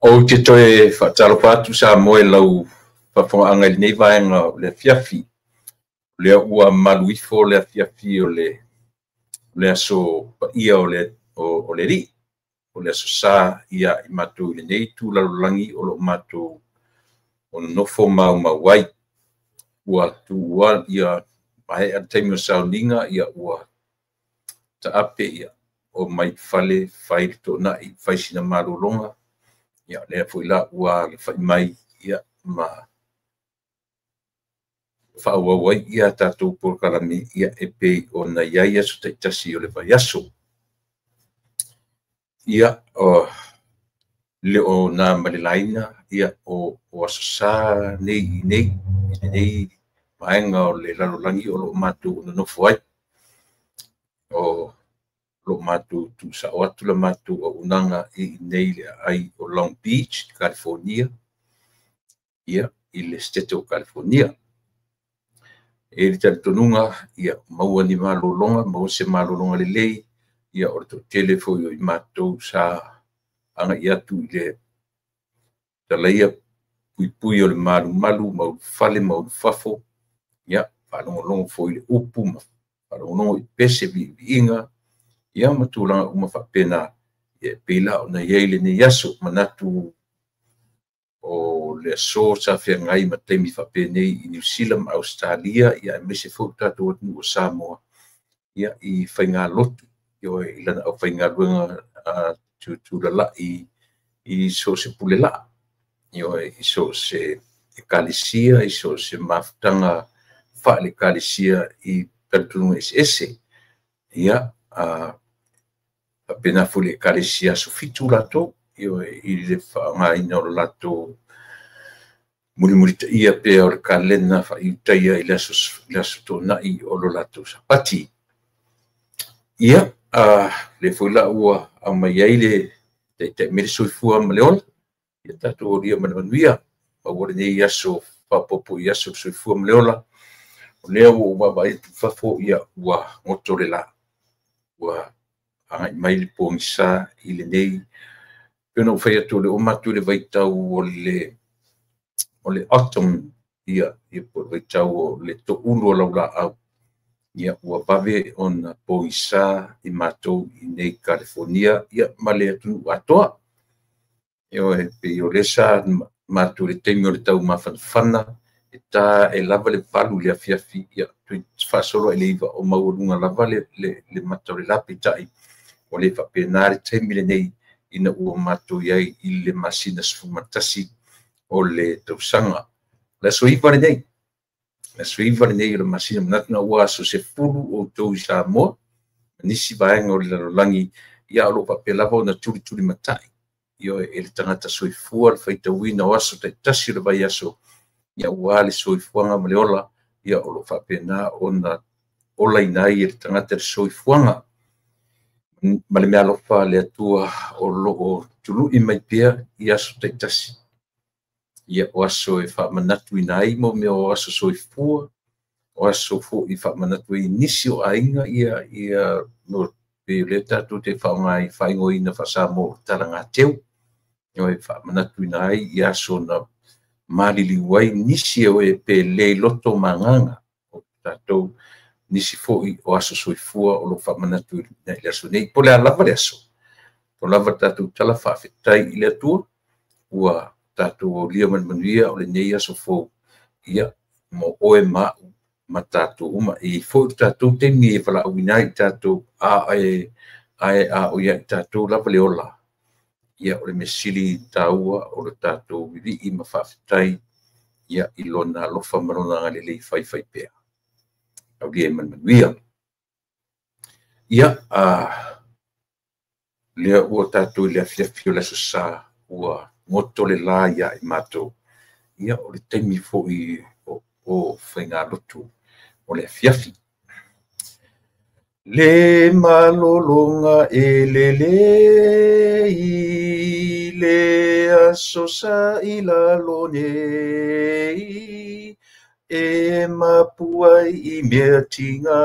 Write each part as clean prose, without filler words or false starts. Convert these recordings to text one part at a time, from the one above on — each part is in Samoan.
Ou te toe faatalofa atu Samoa i lau faafofogaaga i lenei vaega o le afiafi. O lea ua malu ifo le afiafi o le aso paia o le Alii, o le Aso Sa ia i matou i lenei itu lalolagi o lo o matou nonofo maumau ai. Ua tuua ia maea le taimi o sauniga, ua taape omai i fale fai le toonai, fai sina malologa. Ia lea foi la ua alafai mai ma faaauau ai a tatou polokalame e pei ona i ai aso taitasi o le vaiaso. Ia, le o na ma le laina o Aso Sa nei i lenei vaega o le lalolagi o lo o matou nonofo ai. O lo o matou tuusao atu la matou auaunaga i inei le aai o Long Beach, California, i le Setete o California. E i ai le talitonuga, maua ni malologa, maua se malologa lelei. O le toatele foi o i matou sa agai atu i le talaia puipui o le malumalu ma ulufale ma ulufafo, faalogologo foi i le upu ma faalogologo i pese viiviiga, ma tulaga uma faapena, e pei la ona i ai lenei aso. Manatu o le aso sa feagai ma taimi faapenei i Niu Sila ma Ausetalia, aemaise foi o tatou atunuu o Samoa, i faigalotu, i lana aufaigaluega tutulalai i so o se pulelaa, i so o se ekalesia, i so o se mafutaga faale-ekalesia i talitonuga eseese. Faapena foi le ekalesia Aso Fitu latou, i le faaaogaina o le latou mulimulitaia pea o le kalena faaiutaia i le aso toonai o lo latou Sapati. Ia, lea foi la ua aumai ai le taitai mai le soifua ma le ola, ia tatou aulia ma le manuia. Maua lenei aso faaopoopo i aso o le soifua ma le ola. O lea ua ou vaavaai atu i fafo, ua goto le la, ua agai mai le pogisa i lenei. E pei ona ou fai atu, o lea ua matou i le vaitau o le autumn, po o le vaitau o le toulu o laulaau, ua vave ona pogisa i matou i inei i Kalifonia ma le atunuu atoa. E pei o lea sa matou i le taimi o le taumafanafana, e ta ae lava le 8 i le afiafi, faasolo atu i le 9 o maualuga lava le mata o le la, peitai ua le faapena le taimi lenei ina ua matou i ai i le masina 11 o le tausaga. O le aso 9 lenei, le aso 9 lenei o le masina, manatu na ua aso 10 outou i Samoa, nisi vaega o le lalolagi, o lo o faapea lava ona tulitulimatai e le tagata soifua le faitauina o aso taitasi o le vaiaso, aua le soifuaga ma le ola, o lo o faapena ona olaina ai e le tagata le soifuaga. Ma le meaalofa a le Atua o lo o tului mai pea i aso taitasi. O aso e faamanatuina ai mo mea o aso soifua, o aso foi e faamanatu ai nisi o aiga pei o lea tatou te faaaoga i faaigoaina faa-Samoa o talagateu. E faamanatuina ai i aso na maliliu ai nisi o e pele i loto ma agaga o tatou, nisi foi o aso soifua o lo o faamanatu i le aso nei. Po o le a lava le aso, po o lava tatou tala faafetai i le Atua, ua tatou aulia ma le manuia o lenei aso fou, mo oe ma au ma tatou uma. E i ai foi le tatou taimi e valaauina ai tatou, ae a o ia i tatou lava le ola, o le mea sili taua o le tatou vivii ma faafetai i lona alofa ma lona agalelei faifaipea. Aulia ma le manuia. Lea ua tatou i le afiafi o le Aso Sa, ua goto le la ia i matou. O le taimi foi o faigalotu o le afiafi. Le malologa e lelei, le aso sa i lalo nei, e mapu ai i mea tiga.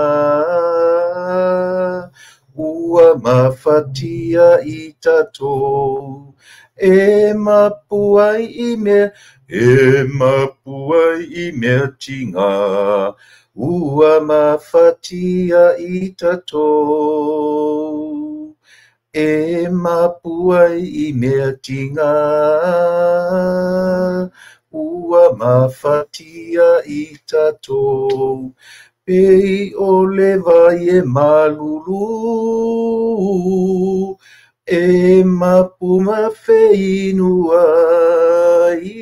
Ua mafatia i tatou e mapu ai i mea, e mapu ai i mea tiga. Ua mafatia i tatou e mapu ai i mea tiga. Ua mafatia i tatou pei o le vai e malulu e mapu ma feinu ai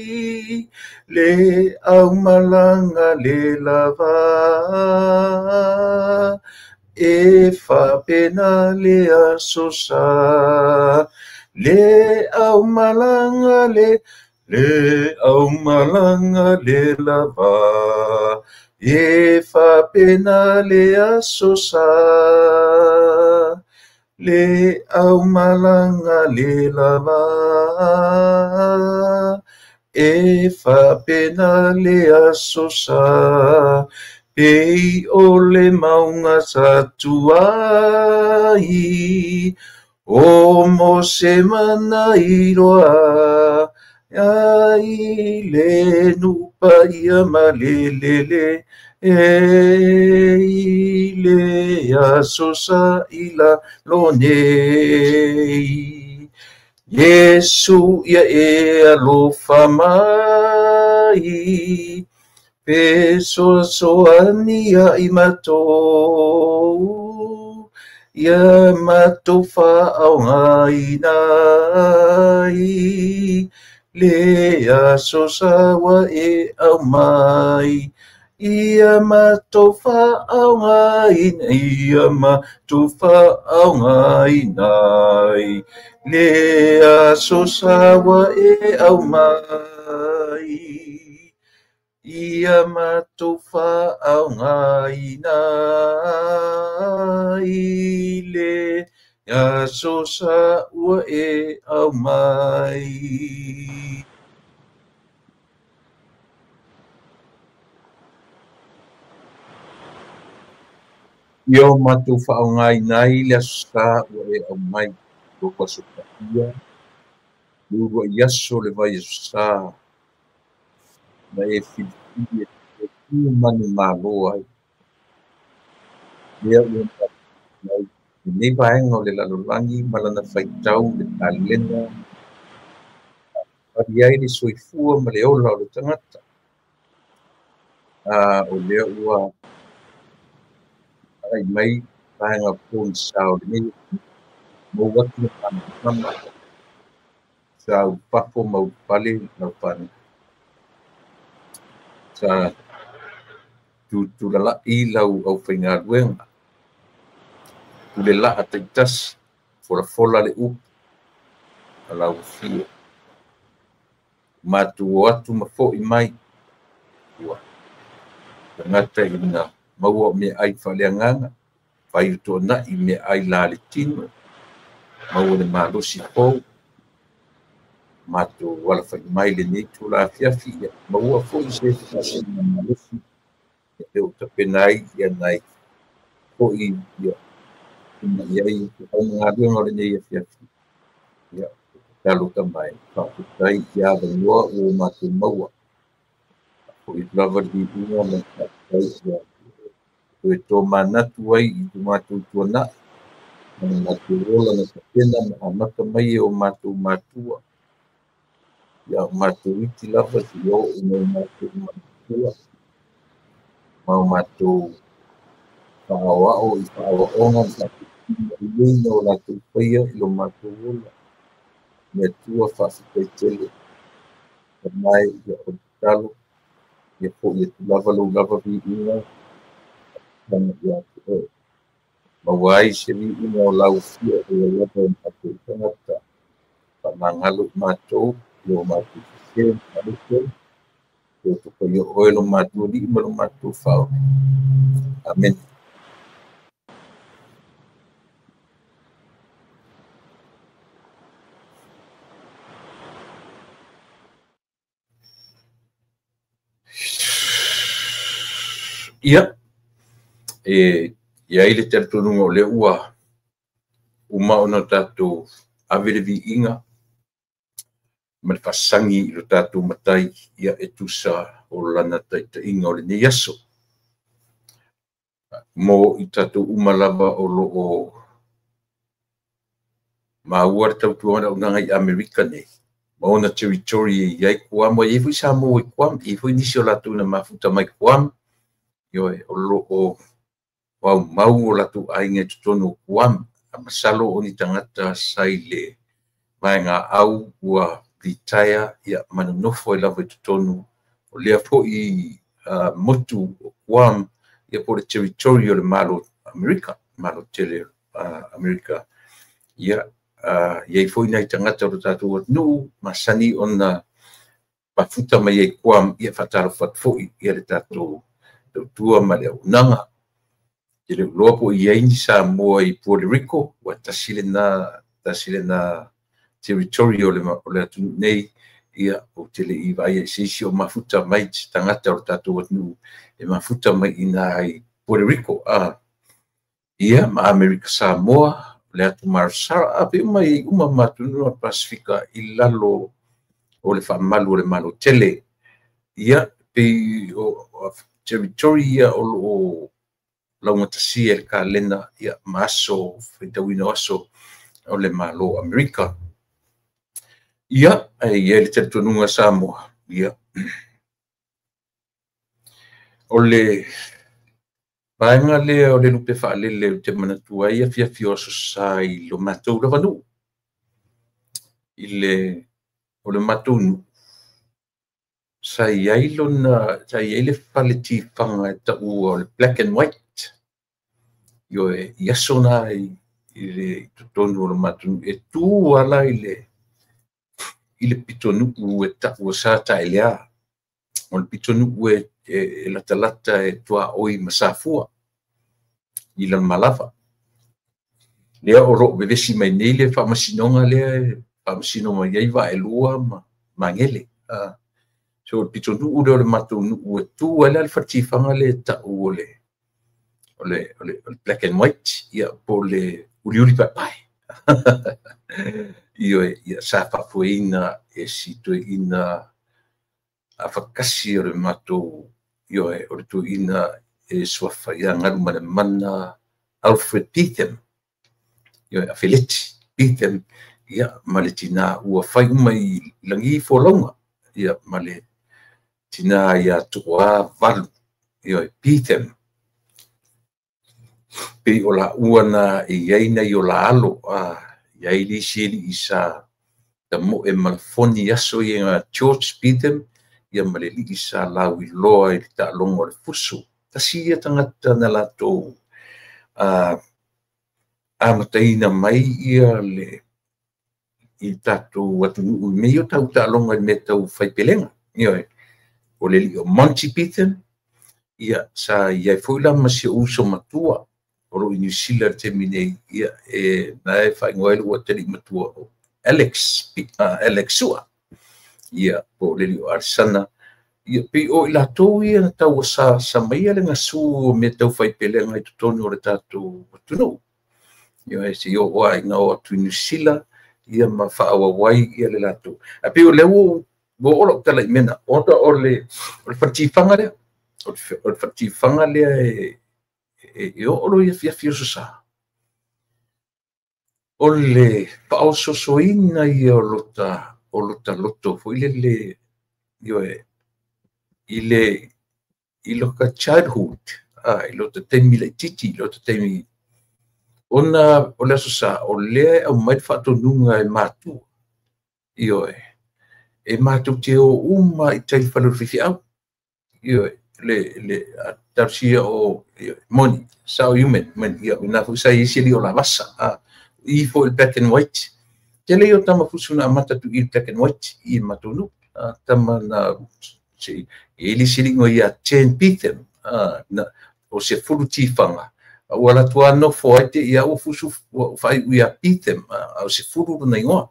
le aumalanga le lava e faapena le aso sa le aumalanga le aumalanga le lava e faapena le aso sa le aumalanga le lava e faapena le aso sa pei o le maunga sa tuai o Mose mana iloa ai le nupa ia malelele e i le aso sa i lalo nei. Iesu ia e alofa mai fesoasoani ia i matou ia matou faaaogaina ai le aso sa ua e aumai ia matou faaaogaina ia matou faaaogaina ai le aso sa ua e aumai ia matou faaaogaina ai le aso sa ua e aumai. Ia o matou faaaogaina ai le aso sa ua e aumai o aso paia le uluai aso le vai aso sa na e filifili e tu manumalo ai lea ua mai lenei vaega o le lalolagi ma lana faitau le talena fali ai le soifua ma le ola o le tagata. O lea ua agai mai vaega pogisa o lenei mau atu le malamalama sa ulufafo ma ulufale lau fanau sa tutulalai lau aufaigaluega pule laa taitasi folafola le upu a lau afio matou o atu ma fo'i mai ua tagata ina maua o meaai faaleagaga fai o toanai meaai la le tino maua le malosi fou matou alafai mai lenei itula afiafi ia maua foi se faasiliga malosi e o tapena ai ia nai fo'i ia ina iai augaluega o lenei afiafi ia tatalo tamae faafetai ia avanoa ua matou maua fo'i atu lava le viiga ma le faafetai ia toe tomanatu ai i lo matou tuanai ma le matou ola na tapena ma amata mai e o matou matua ia o matou iti lava seia oo mai i matou matua ma o matou faaoao i faaoaoga ma faatinoina o latou faia i lo matou ola. Le Atua faafetai tele tamae ia o le tatalo ia fo'i atu lava lou lava viiga ma ia te oe maua ai se viiga o lau afio o ia lava o matou tagata faamagalo i matou i o matou sese ma faaletonu o topa ia oe lo matou alii ma lo matou faaola. Amene. Ia, e iai le talitonuga o lea ua Uma ona tatou ave le viiga ma le faasagi i lo tatou Matai, ia e tusa o lana taitaiga o lenei aso. Mo i tatou uma lava o lo o maua le tautua na auaunaga i Amerika nei, ma ona territory e i ai Guam, e i ai foi Samoa i Guam, e i ai foi nisi o latou na mafuta mai Guam, ioe, o lo o maumau o latou aiga i totonu o Guam. Masalo o ni tagata sa i le vaega au ua retire, ia ma nonofo ai lava i totonu o lea foi motu o Guam, ia po o le territory o le Malo Amerika, Malo tele Amerika. Ia i ai foi nai tagata o le tatou atunuu masani ona mafuta mai ai Guam, ia faatalofa atu foi ia le tatou tautua ma le auaunaga. Te le iloa po o i ai ni Samoa i Puerto Rico, ua tasi lena territory o le atunuu nei, ia ou te le i vaai i se isi o mafuta mai se tagata o le tatou atunuu e mafuta mai i nā i Puerto Rico. Ia ma Amerika Samoa, le atu Marsara, a pe uma i uma ma atunuu o le Pasifika i lalo o le faamalu o le Malo tele. Ia pei o territory ia o lo o laugatasia i le kalena, ia ma aso faitauina o aso o le Malo Amerika. Ia, e i ai le talitonuga Samoa, ia, o le vaega lea o le lupe faalele ou te manatua ai afiafi o Aso Sa i lo matou lava nuu. O le matou nuu, sa i ai le fale tifaga e taua o le black and white. Ioe, i aso na i le totonu o le matou nuu, e tu ala i le pitonuu e taua sa Taelea. O le pitonuu e latalata e tuaoi ma Safua i Lalomalava. Lea o lo o vevesi mai nei le faamasinoga lea e faamasino mai ai Vaelua ma Magele. So o le pitonuu lea o le matou nuu e tu ai la le fale tifaga lea e tau o le black and white, ia po o le uliuli paepae. Ioe, ia sa faafoeina e si toeaina afatasi o le matou, ioe, o le toeaina e suafa ia Galumalemana Alfred Betham, ioe, Afeleti Betham, ia ma le tina ua fai uma i lagi folauga, ia ma le tina ia Toa Valu, ioe, Betham. Pei o la ua na e i ai nai o la alo, i ai le isi eli i sa tamoe malafoni aso ia nga George Betham, ia ma le lii sa lauiloa i le taaloga o le fusu. Tasi ia tagata na latou amataina mai ia le i tatou atunuu i mea ia o tau taaloga i mea tau faipelega. Ioe, o le alii o Monty Betham, ia sa i ai foi la ma si ou uso matua o lo o i Niu Sila i le taimi nei, ia e na e faaigoa ai lou atalii matua o Alex, Alex Sua, ia po o le alii o Alesana. Ia pei o i latou ia na tau sa maia le gasu o mea tau faipelega i totonu o le tatou atunuu. Ia se i oo lava ina oo atu i Niu Sila, ia ma faaauau ai ia le latou. Ae pei o lea ua oo lau tala i mea na, ona o le fale tifaga lea. O le fale tifaga lea e oo loa i afiafi o Aso Sa. O le faaososoina ia o lota loto foi lele, ioe, i lota childhood, i lota taimi laitiiti, i lota taimi, ona o le Aso Sa, o lea e aumai le faatonuga e matua. Ioe, e matou te o uma i tai i le fale o le faifeau. Ioe, le talosia o moni, sao human, ia na foi sa i ai se alii o Lavasa. I foi le black and white. Tele ia o tama fusu na amata atu i le black and white i le matou nuu. Tama na se e le isi alii ia Jen Betham, o se fulu tifaga. Ua latou nofo ai te ia ua fusu ua faaiu ia Betham, o se fulu lona igoa.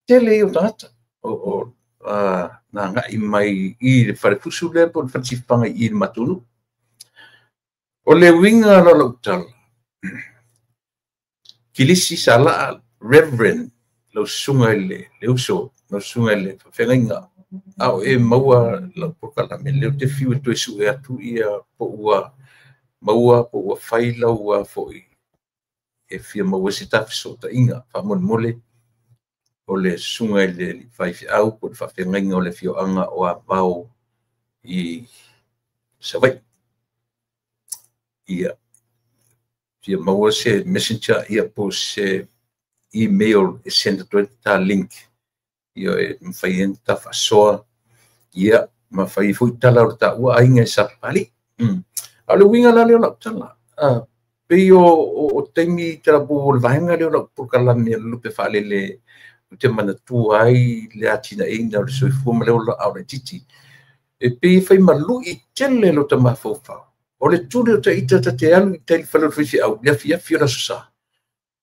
Tele ia o tagata o na agai mai i le falefusu lea po o le fale tifaga i le matou nuu. O le uiga la o lau tala, Kilisi Salaa Reverend lau susuga i le uso, lau susuga i le faafeagaiga, a o e maua lau polokalame lea ou te fiu e toe sue atu ia po ua maua po ua fai lau foi e fia maua se tafesootaiga faamolemole o le susuga i le faifeau po o le faafeagaiga o le afioaga o Avao i Savaii. Ia, fia maua se messenger ia po se email e send atu ai ta link ia e mafai ai ona ta faasoa ia ma fai foi tala o le taua aiga e Sapapalii. A o le uiga la lea o lau tala, pei o taimi talavou o le vaega lea o lau polokalame o le lupe faalele ou te manatua ai le atinaeina o le soifua ma le ola a o laitiiti. E pei e fai ma lui tele lo ta mafaufau. O le tuli o ta ita ta te alu i tai fale o le faifeau, le afiafi o le aso Sa.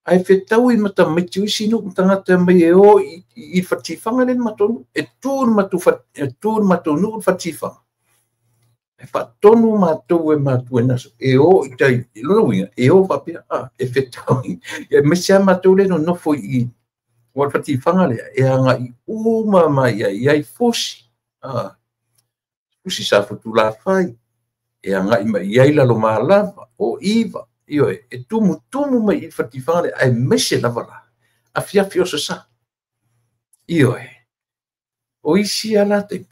Ae fetaui ma tamaiti o isi nuu ma tagata mai e o i fale tifaga lea i le matou nuu. E tu i le matou nuu le fale tifaga. E faatonu matou e matua i na aso, e o i tai, i lona uiga, e o faapea, e fetaui. Aemaise lava matou lea e nonofo i aua o le fale tifaga lea, e agai uma mai ai, e i ai fusi, fusi Safotulafai, e agai mai i ai Lalomalava, o Iva, ioe, e tumutumu mai i le fale tifaga lea, aemaise lava la, afiafi o aso Sa. Ioe, o isi lava la taimi,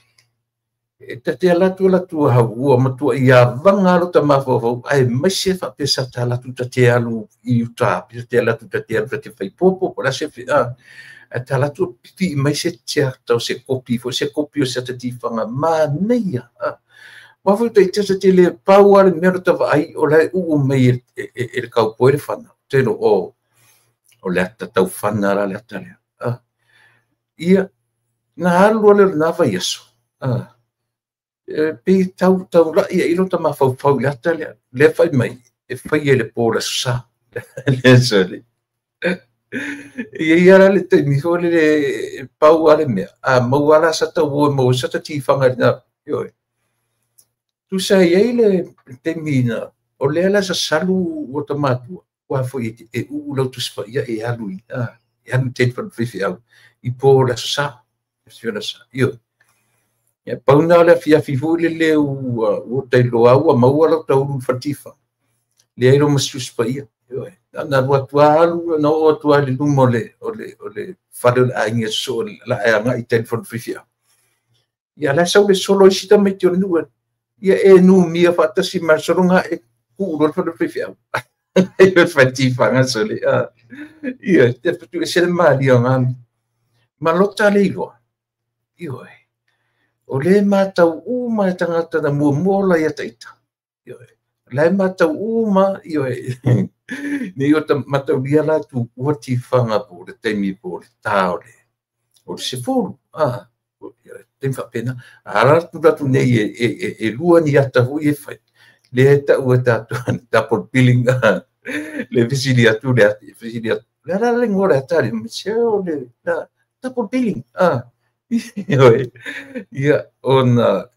e ta te alu atu alu atu ua matuai avaga lota mafaufau, aemaise faapea sa ta alu atu ta te alu i uta, ta te alu atu ta te alu ta te fai popo, po o le a se ae ta alu atu pipii mai se ata o se kopi foi, se kopi o se ata tifaga manaia. Aua foi ta ita ta te le pau lava le mea o lota vaai o la e uu mai e le cowboy le fana. Te lo o le ata taufana la le ata lea. Ia, na alu lava lea o lena vaiaso. E pei taulai ai lota mafaufau i le ata lea. Lea fai mai, e faia i le po o le aso Sa. Le sorry. E i ai lava le taimi foi lele e pau lava le mea, a maua lava la sa tauo e maua ai sa ta tifaga i lena. Ioe. Tusa e i ai le taimi na, o lea la sasalu ua ta matua, aua foi e uu lau Tusi Paia e alu i, e alu i tai i le faifeau i po o le aso Sa. Ioe. Ia, pau na o le afiafi foi lele ua tailoa ua maua lau taulu i le fale tifaga. Leai lo ma se Tusi Paia. Ioe. Na alu atu lava alu, na oo atu lava i le luma o le fale o le aiga sosoo la e agai i tai i le fale faifeau. Ia la e sau le solo isi tamaiti o le nuu. Ia e numia faatasi ma le sologa e tuu loa le fale o le faifeau. I le fale tifaga sole. Ia, te tuuese le malia o ngā. Ma lota le iloa. Ioe. O le matau uma e tagata na muamua ola ia taita. Ioe. La e matau uma, ioe. Nei o ta mataulia la tu ua tifaga po o le taimi po o le tā o le 10. Taimi faapena. A ala atu nei e lua ni ata foi e fai. Lea e tau e tātou double billing. Le fesili atu le ata, fesili atu. Le ala le ngoa le ata le, se o le double billing. Ioe. Ia, ona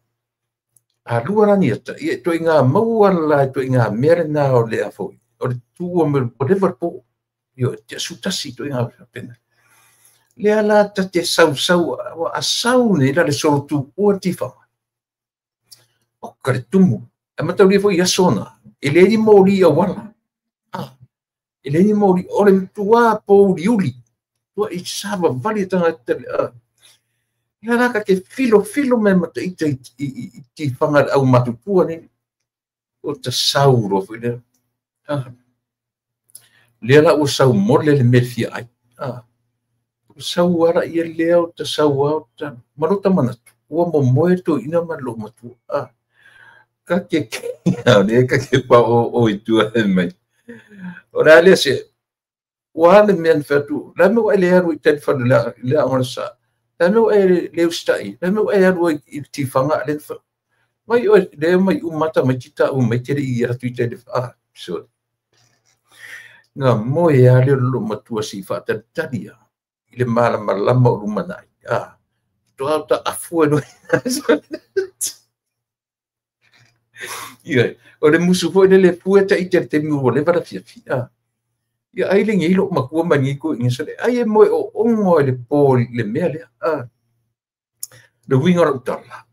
a lua la ni ata, ia toi ngā maua la, toi ngā mea le nā o le afo, o le tuua me whatever po, ioe, te asu tasi toi ngā pena. Le ala ta te sau sau, a sau nei la le solo tu ua tifaga. O ka le tumu. E mataulia foi i aso na, e le ni moli au ala. E le ni moli, o le tua po uli uli. Tua i sava vali tangata le, Ia la ka te filo filo me mata ita i tifaga le au matutua nei. O ta sau roa foi lea. Lea la ua sau mole le mea fia ai. Ua sau ala ia lea o ta sau au ta ma lota manatu. Ua momoe toeaina ma lou matua. Ka ke o lea ka ke pa o i tua e mai. O le a lea se, ua le mea na fai atu, la mea ua e le alu i tai fale le aoga sa. La mea ua e le usitai, la mea ua e alu ai i le tifaga le na mai oe le mai umata mai tita u mai te le i atu i tai le sorry. Ngā moe a leo lo matua si whaatalitali a, i le malamalama o lumanai. Toa ta afu e noi. Ia, o le musu foi le le pue ta i te te mu o le vara fiafi. Ia ai lenei lo'u matua ma lenei toeaiina sole ai e moe oogo i le po i le mea lea. Le uiga o lau tala,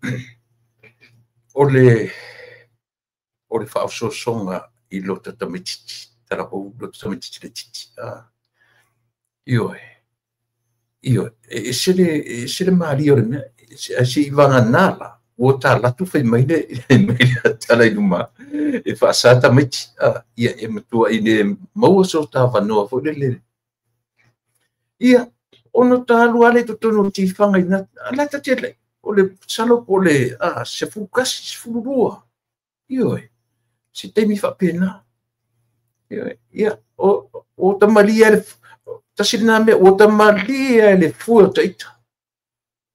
o le faaosoosoga i lota tamaitiiti, talavou lota tamaitiiti laitiiti. Ioe, ioe, e ese le malie o le mea, ae se i vagana la, ua talatu fai mai le tala i luma, e faasa tamaiti, ia e matua i le maua so tāvanoa foi lele. Ia, ono tālua le totonu o tifaga i na, la tate o le salo po le 11, 12. Ioe, se taimi faapena. Ioe, ia, o tamalia le, tasi lena mea, ua tamalia le fue o taita.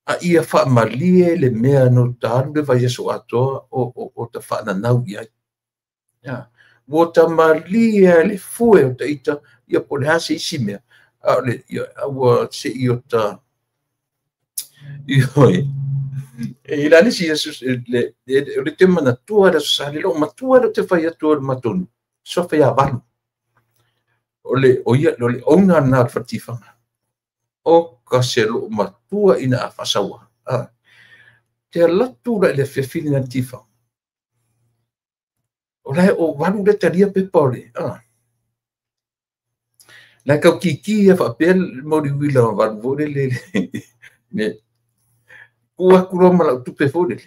A ia faamalie le mea no talu le vaiaso atoa o ta faananau i ai. Ia, ua tamalia le fue o taita, ia po o le a se isi mea. A o le, ia, ua se i o ta, ioe, e ila le si aso, le te manatua le aso sa le loo matua le te fai atu o le matonu, sofa ia valu. O le, o ia, o le ona na le fatifaga. O ka se loo matua ina a fasaua. Te alatu la le fiafili na tifa. O lai o valu le talia pepa o le. La kau kiki ia whaapea mori wila o valu vore le le. Kua kuro ma lau tupe vore le.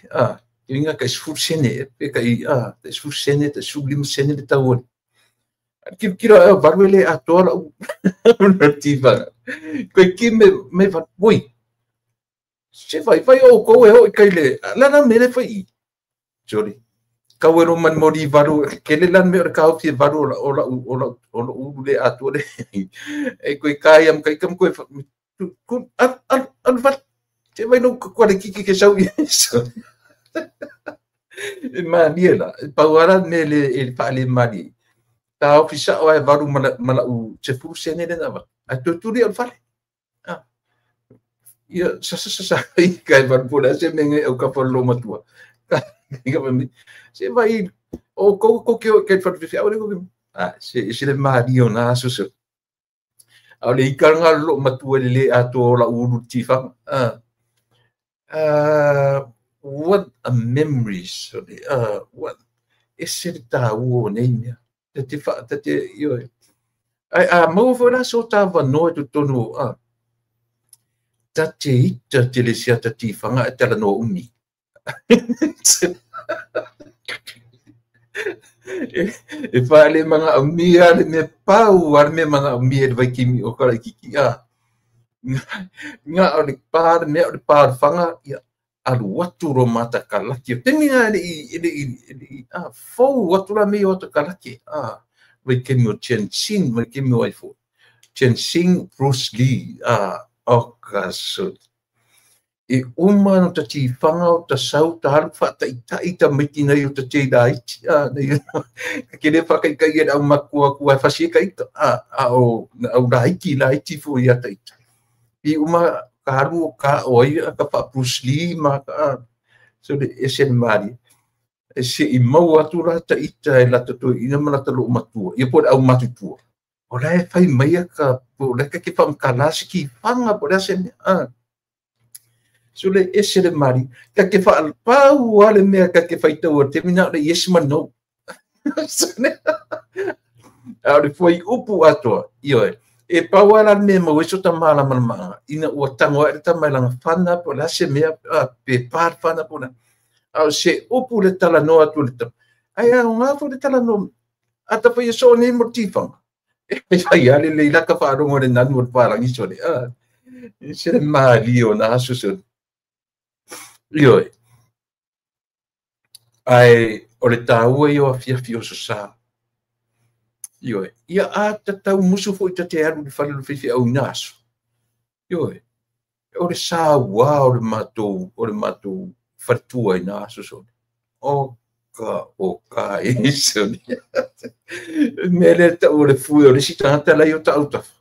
Inga kai sfur sene, pe kai sfur sene, ta sfur lima sene le tau ole. Kiro e valu ele atoa lau na tifa. Koe ki me va, oi. Se vai, vai o kou e hoi kai le, la na mele fai i. Sorry. Kau e man mori valu, ke le lan me o le kau fie valu o la o la o la ulu le atoa le. E koe kai am kai kam koe, ku, al, al, val, te vai no kua le kiki ke sau i. E manie la, pauara me le e whaale mani. Ta ofisa o e valu mala u te furu sene le nawa. A tūturi o le whale. Ia, sa sa sa sa, i kai valu pōle, se me ngai au kapa lo matua. Se vai, o kou ko ke o ke whare au le ko. Se le maari o nā aso se. Au le ikaranga lo matua le le atoa o la ulu tiwhanga. What a memories. What, e se le tā ua o nei mea. Te wha, te, ioe. Ai, a maua foi la so tā wanoa e totonu, ta te ita te le sia ta tiwhanga e tala noa umi. E whaale manga o mia le me pau a le me manga o mia le vaikimi o kara kiki a. Ngā o le pā le mea o le pā le whanga ia alu atu ro mata kalaki. O temi ngā le i a fou atu la mea o ata kalaki. A vaikimi o Chen Sing, vaikimi o aifo. Chen Sing, Bruce Lee, a o ka so. E uma no ta tiwhanga o ta sau ta halu whaataitai ta miti nei o ta te raiti. Nei, ke le whakaikai e au makua kua whasi e kaita. A o au raiti, raiti fo ia taita. I uma ka halu o ka oi a ka wha Bruce Lee ma ka so le ese mari. E se i mau atu la ta ita e lata toi ina mana ta lo matua. Ia po le au matutua. O la e whai mai a ka po le ka ke whamkalasi ki whanga po le ase mea. So le ese le mari, ka ke whaalpau a le mea ka ke whaitau o te mina o le yes man no. A o le fwai upu atoa, ioe. E pau ala le mea mau eso ta mala malamanga, ina ua tango a le tamailanga whana po le ase mea, pe pār whana po na. A o se upu le tala noa atu le tama. Ai a o ngā fo le tala noa, a ta whai so nei mo tīwhanga. E whai ale le ilaka whaarongo le nanu o le whārangi so le. Se le maali o nā aso so. Ioe. Ai, o le tāua i o a fiafi o so sa. Ioe. Ia a tatau musu fo i tate alu le whale le whiwhi au nā aso. Ioe. O le sā wā o le mātou whatua i nā aso so. O ka o ka e so. Me le tau o le fue o le sitangata lai o ta autafa.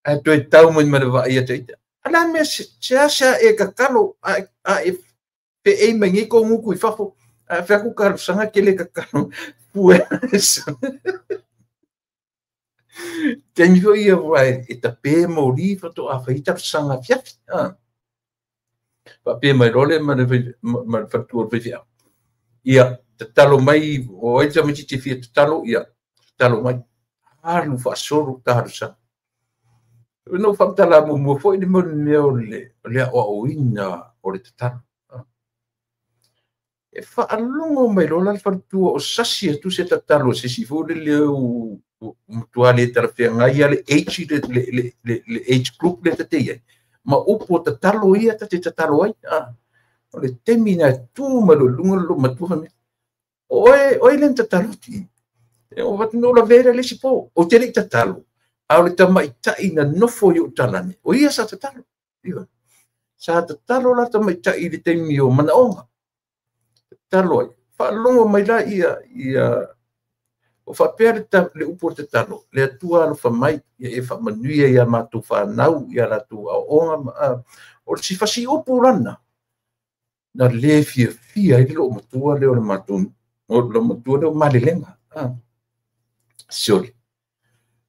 A toe tau mai ma le vaa ia te ita. Ala mea se asa e kakalo a e pe e mai ngi ko nguku i fafo. A whaku karu sanga ke le kakalo fue. Taimi foi ia wa e tape moli faatoa fai talosaga afiafi. Faapea mai loa le ma le faletua o le faifeau. Ia, tatalo mai, o ai le tamaitiiti e fia tatalo, ia, tatalo mai. Alu faasolo talosaga. Na ou faamatala muamua foi le mea o le aoaoina o le tatalo. E faalogo mai loa la le faletua o sasi atu se tatalo se isi foi lele ua matua le talafeagai le age le age group le tate i ai. Ma upu o tatalo ia tate tatalo ai. O le taimi na tu mai loa i luga le matua fai mai, o oe le na tatalo atu i. E o fatu no la vera le isi po. Ou te le i tatalo. A o le tamaitai na nofo i ou talane, o ia sa tatalo. Ia. Sa tatalo la tamaitai i le taimi o manaoga. Tatalo ai. Faalogo mai la ia o faapea le upu o tatalo, le Atua alofa mai, ia e faamanuia ia matou fanau, ia latou aoaoga. O le sifasi upu lana, na le fiafia ai le loo matua lea o le matou, o le matua lea o Malelega. Sole.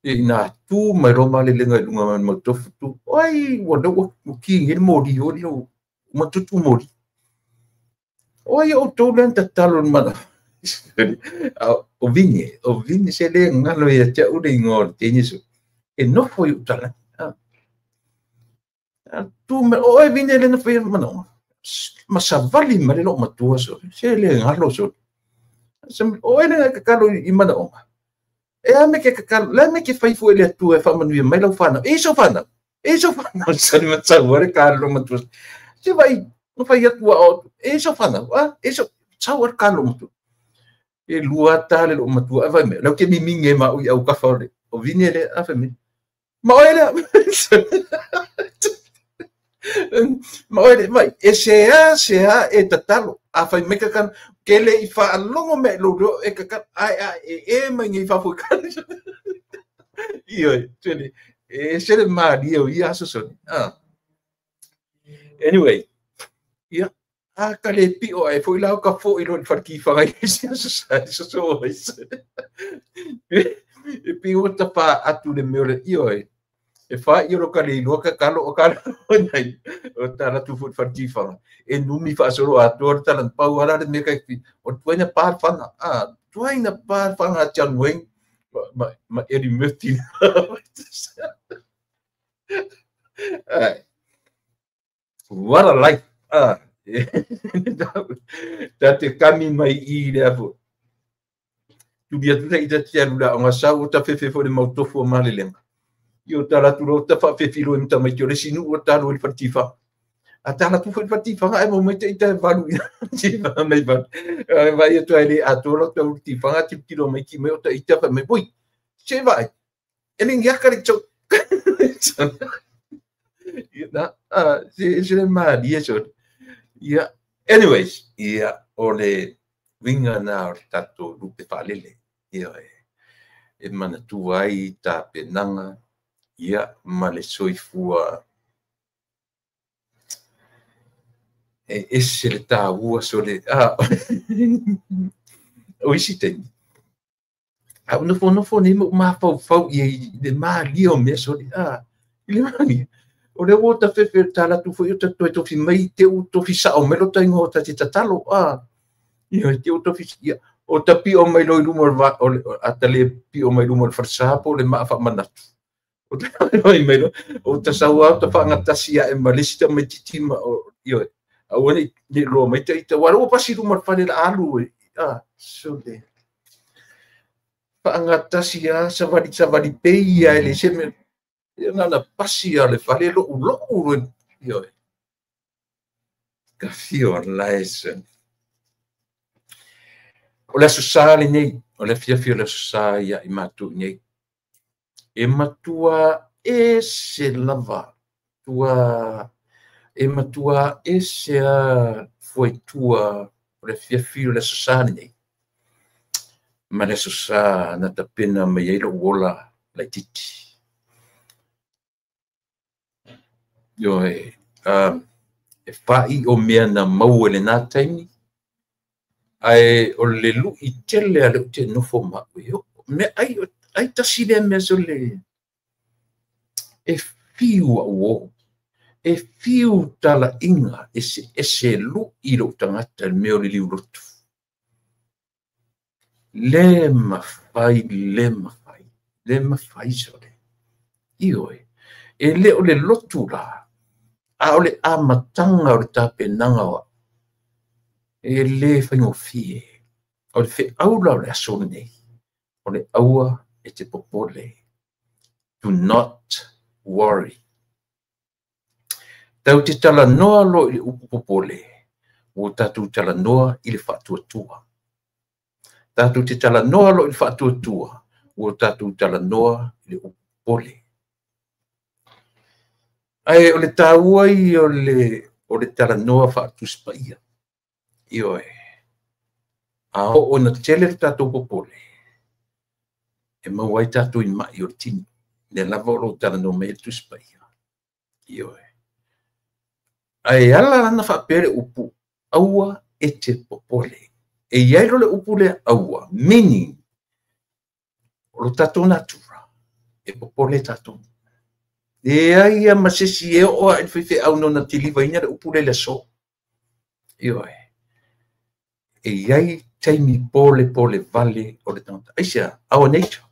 Ina tu mai loa Malelega i luga mai tofu tu. Oi, ua lea ua ki nei le moli o lea ua matutu moli. Oi, o tau lea na tatalo le mana. O Vine se le ngalo ia te au le ingoa o le teine so. E nofo i utalani. Tu mai, o e Vine le na whai manaoga. Ma savali ma le loo matua so. Se le ngalo so. O e le ngai kakalo i manaoga. E a me ke kakalo, le me ke whaifu e le atua e whaamanuia mai lau whanau. E so whanau, e so whanau. Sani matau are ka lo matua. Se vai, no whai atua o, e so whanau, e so, sau are ka lo matua. E lua tale lo matua, e vai me, lau ke miminge ma ui au kafa ole. O Vine le, a whai me. Ma oe le, ma oe le, vai, e se a, e tatalo. A whai me kakano, ke le i whaalongo me lo reo e kakano, ai a e mai ngei whafo kano. Ioi, tene, e se le maria o ia aso sone. Anyway, ia, a ka le pio ai foi lau ka fo i lo le wharki whangai se aso sa, so so ai se. E pio tapa atu le mea o le ioi. E wha i ro ka le iloa ka kalo o kalo nei, o tala tu fo wharki whanga. E numi whaasoro atoa le tala pau ala le mea kai o tuaina pā whanga. Tuaina pā whanga a John Wayne ma Eddie Murphy. What a life. Ta te kami mai i le apo. Tuli atu le ita te alu la o ngā sau o ta whewhe fo le mautofu o Malelega. I o tala tu lo ta whawhewhi lo e mta o le sinu o talo i le whartiwha. A tala tu fo le whartiwhanga e mo mai te ita valu i tiwhanga mai valu. Vai atu ai le atoa lo tau tiwhanga tiro mai ki mai o ta ita wha mai. Oi, se vai. E le ngiaka le tau. Na, se le maria so. Ia, anyways, ia, o le winga na o le tatou lupe whaalele. Ia, e manatua ai tā penanga, ia, ma le soifua. E ese le tāua so le, o isi teimi. A nofo nofo nei mo mafau i le malia o mea so le, i le malia. O le ua ta fefe tala tu foi o ta toe tofi mai te u tofi sao mai lo taingo o ta te tatalo, ia te u tofi, ia, o ta pio mai lo i luma o le, a ta le pio mai luma o le wharsapo le maa whaamanatu. O ta mai lo, o ta saua o ta whaangatasi a e malesi ta mai titima o, ia, a ua nei loa mai ta ita, wala ua pasi luma o le whare la alu e, so le. Whaangatasi a, savali, savali pei a e le se me, ia nana pasi a le whare lo u lo u lo, ia, ka fio la e se. O le aso sa le nei, o le fiafia o le aso sa ia i mātou nei. E matua e se lava, tua, e matua e se a fuaitua o le fiafia o le aso sa le nei. Ma le aso sa na tapena mai ai lou ola laitiiti. Ioe, e whai o mea na maua le nā taimi, ai o le lui tele a le te nofo ma ui. Mea ai, Ai tasi lea mea sole e fiu au o, e fiu talaiga e se ese lu'i lou tagata i le mea o le liulotu. Le mafai, le mafai, le mafai sole. Ioe, e le o le lotu la, a o le amataga o le tapenaga o au, e le faigofie. O le feau la o le aso lenei, o le aua e te popole. Do not worry. Tau te talanoa loa i le upu popole, ua tatou talanoa i le faatuatua. Tatou te talanoa loa i le faatuatua, ua tatou talanoa i le upu popole. Ae o le taua ia o le talanoa faatusi paia. Ioe. A oo ina tele le tatou popole, e maua ai tatou i mai o le tino. Lea lava o lo o talanoa mai le Tusi Paia. Ioe. Ae ala lana faapea le upu, aua e te popole. E iai lo le upu lea aua, meaning, o lo tatou natura, e popole tatou. E ai ia ma se isi e oo lava i le faifeau nona tilivaina le upu lea i le aso. Ioe. E iai taimi pole pole vale o le tagata. Aisea? Our nature.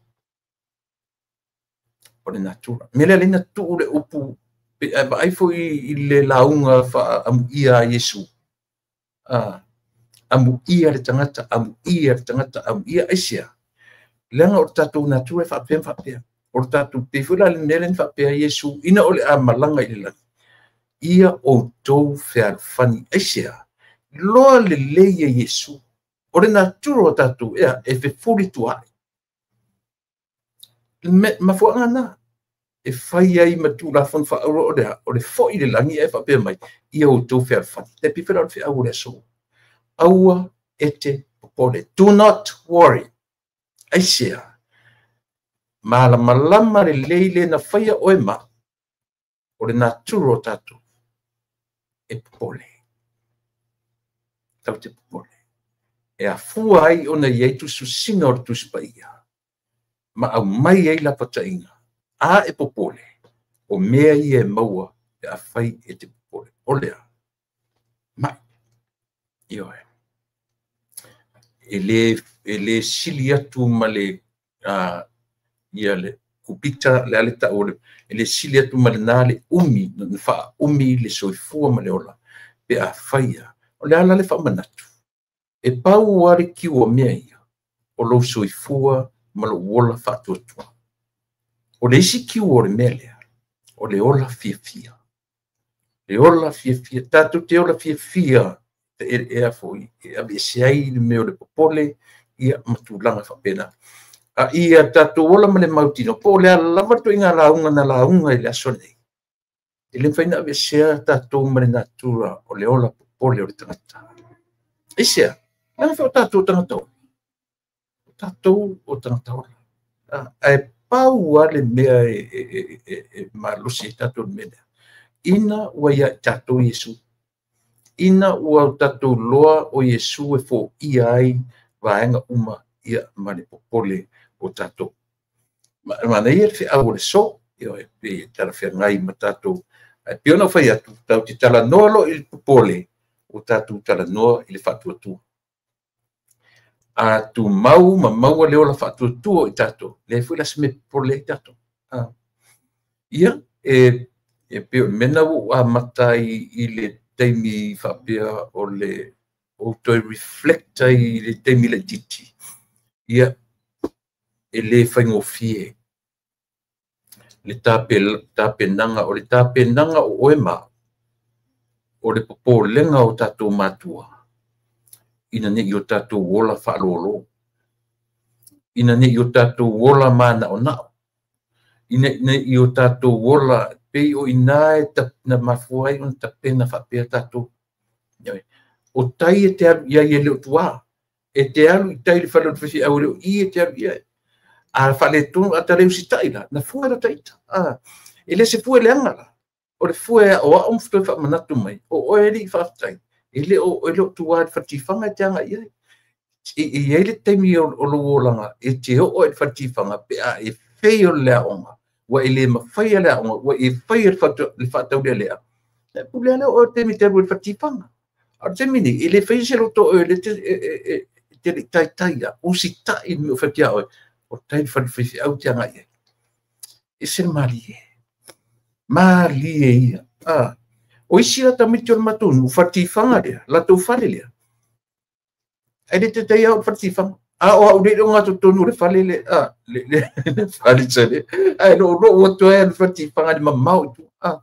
O le natura. Mea lea lea na tuu le upu, pe a vaai foi i le lauga faaamuia a Iesu. Amuia le tagata, amuia le tagata, amuia. Aisea? Leaga o le tatou natura e faapea ma faapea. O le tatou pei foi la le mea lea na faapea Iesu, ina o le a malaga i le lagi, ia outou fealofani. Aisea? Loa lelei e Iesu. O le natura o tatou ea e fefuli tuai. Mafuaaga na e fai ai ma tulafono faauro o le o le foi le lagi e faapea mai, ia outou fealofani. Te pei foi la o le feau o le aso. Aua e te popole. Do not worry. Aisea? Malamalama lelei le na faia oe ma o le natura o tatou e popole. Tau te popole. E afua ai ona iai tusitusiga o le Tusi Paia ma aumai ai lapataiga a e popole, o mea ia e maua pe afai e te popole. O lea, mai. Ioe. E le sili atu ma le ia le kupita le ale tau o le, e le sili atu ma le nā le umi, na faaumi le soifua ma le ola, pe afai ia. O le ala le faamanatu, e pau lava le kiu o mea ia, o lou soifua ma lou ola faatuatua. O le isi kiu o le mea lea, o le ola fiafia. Le ola fiafia, tatou te ola fiafia, e a foi, e aveese ai le mea o le popole, ia ma tulaga faapena. A ia tatou ola ma le mautino, po o le ala lava le ituaiga lauga na lauga i le aso nei. E le mafai ona aveesea tatou ma le natura o le ola popole o le tagata. Aisea? Leaga foi o tatou tagata ola. O tatou o tagata ola. Ae pau lava le mea e malosi ai tatou i le mea lea. Ina ua ia i tatou Iesu. Ina ua tatou loa o Iesu e foia ai vaega uma ia ma le popole o tatou. Manaia le feau o le so, ioe, pe talafeagai ma tatou. Ae pei ona ou fai atu, tatou te talanoa loa i le popole, ua tatou talanoa i le faatuatua. A tumau ma maua le ola faatuatua o i tatou, leai foi la se mea popole ai tatou. Ia, e pei o le mea lena ua ou amata ai i le taimi faapea o le ou toe reflect ai i le taimi laitiiti. Ia, e le faigofie le tapenaga, o le tapenaga o oe ma au, o le popolega o tatou matua, ina ne i o tatou ola faalolo, ina ne i o tatou ola manaonao, ina ne i o tatou ola pei o ina e na mafua ai ona tapena faapea tatou. O tai e te alu i ai e le o tua, e te alu i tai i le fale o le faifeau e le o i e te alu i ai. A faaletonu, a ta le usitai la, na fua e lota ita. E le se fua leaga la. O le fua e aoao ma toe faamanatu mai, o oe alii faafetai, e le o tua i le fale tifaga e te agai i ai. E i ai le taimi o lou olaga e te oo ai i le fale tifaga pe a e fail le aoga, ua e le mafaia le aoga, ua e faia le faataulealea, e pule lea o le taimi te alu ai i le fale tifaga. A o le taimi nei, e le faia se loto o oe e te le i taitai lava, usitai i le mea o fai atu ia oe, o tai i le fale faifeau e te agai i ai. E ese le malie. Malie ia. O isi la tamaiti o le matou nuu, fale tifaga lea, latou fale lea. Ae le taitai lava oo i le fale tifaga. A o au nei le ogatotonu o le fale le, le fale sale. Ae loulou atu ai le fale tifaga i le mamao i tua.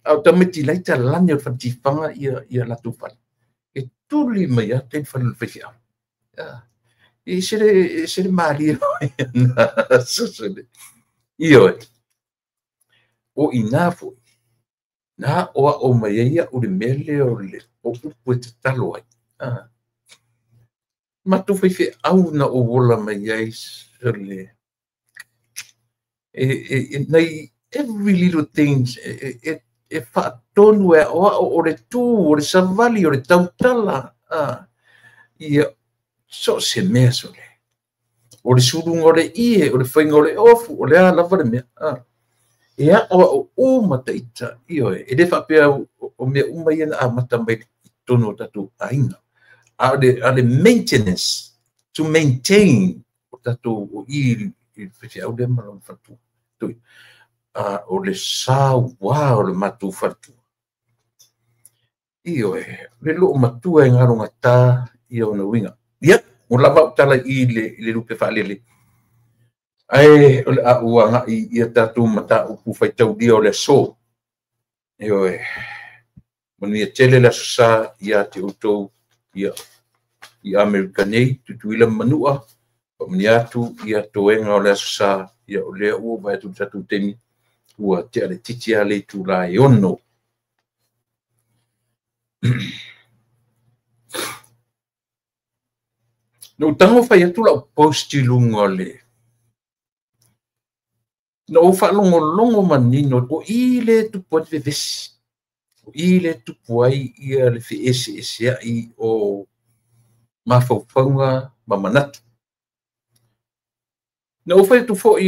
A o tamaiti laiti lani o le fale tifaga ia latou fale. E tuli mai lava tai le fale o le faifeau. E ese le malie Ioe. O ina foi, na aoao mai ai au le mea lea o le upu e tatalo ai. Matou faifeau na ou ola mai ai sole. Nai every little things e faatonu e aoao o le tu, o le savali, o le tautala. Ia, so o se mea sole. O le suluga o le ie, o le faiga o le ofu, o le a lava le mea. E aoao uma taita, ioe, e le faapea o mea uma ia na amata mai i totonu o tatou aiga. A o le maintenance, to maintain o tatou o i i le faifeau lea ma lona faletua. O le sauā o le matou faletua. Ioe, le loo matua e galogata ia ona uiga. Ia, ua lava au tala i le lupe faalele. Ae o le a ou agai ia tatou mataupu faitaulia o le aso. Ioe, manuia tele le aso sa ia te outou ia i Amerika nei, Tutuila ma Manua, faamanuia atu ia toega o le aso sa, ia o lea ua vaai atu i le tatou taimi, ua tea le titi a le itula e 6. Na ou tago fai atu lau post i luga o le na ou faalogologo manino o i le tupu ai le vevesi, o i le tupu ai ia le feeseeseai o mafaufauga ma manatu. Na ou fai atu foi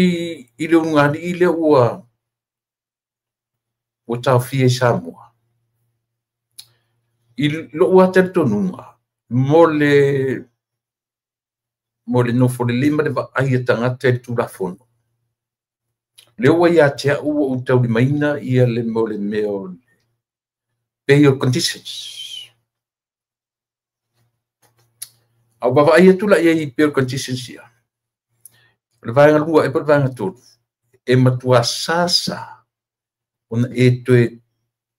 i le ulugalii lea ua taofia i Samoa. I lou lava talitonuga, mo le nofo lelei ma le vaai a tagata i le Tulafono, lea ua ia te au ua ou taulimaina ia le mo le mea o bail conditions. A o vaavaai atu la i ai i bail conditions ia, o le vaega 2 e po o le vaega 3, e matua sasa ona e toe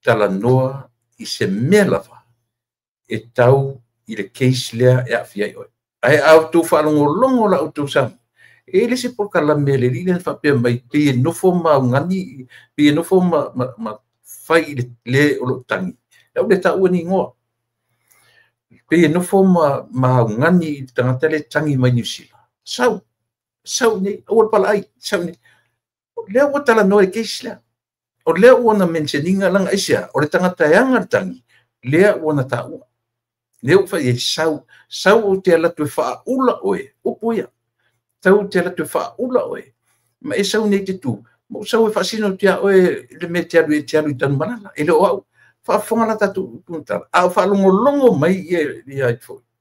talanoa i se mea lava e tau i le case lea e aafia ai oe. Ae a outou faalogologo la outou Samoa, e le se polokalame le alii lea na faapea mai, pei e nofo ma augani, pei e nofo ma fai i le o loo tagi. Lau le taua ni igoa. Pei e nofo ma augani i le tagata le tagi mai Niu Sila. Sau, sau nei, aua le palaai, sau nei. O lea ua talanoa i case lea. O lea ua na mentioninga langa aisea, o le tagata e aga le tagi, lea ua na taua. Lea ua fai ai sau, sau o te ala toe faaula oe, upu ia. Sau o te ala toe faaula oe. Ma e sau nei te tu, ma o sau e faasino te a oe le mea te alu e te alu i Tanumalala. E le o au, faafofoga la tatou tala. A o faalogologo mai ia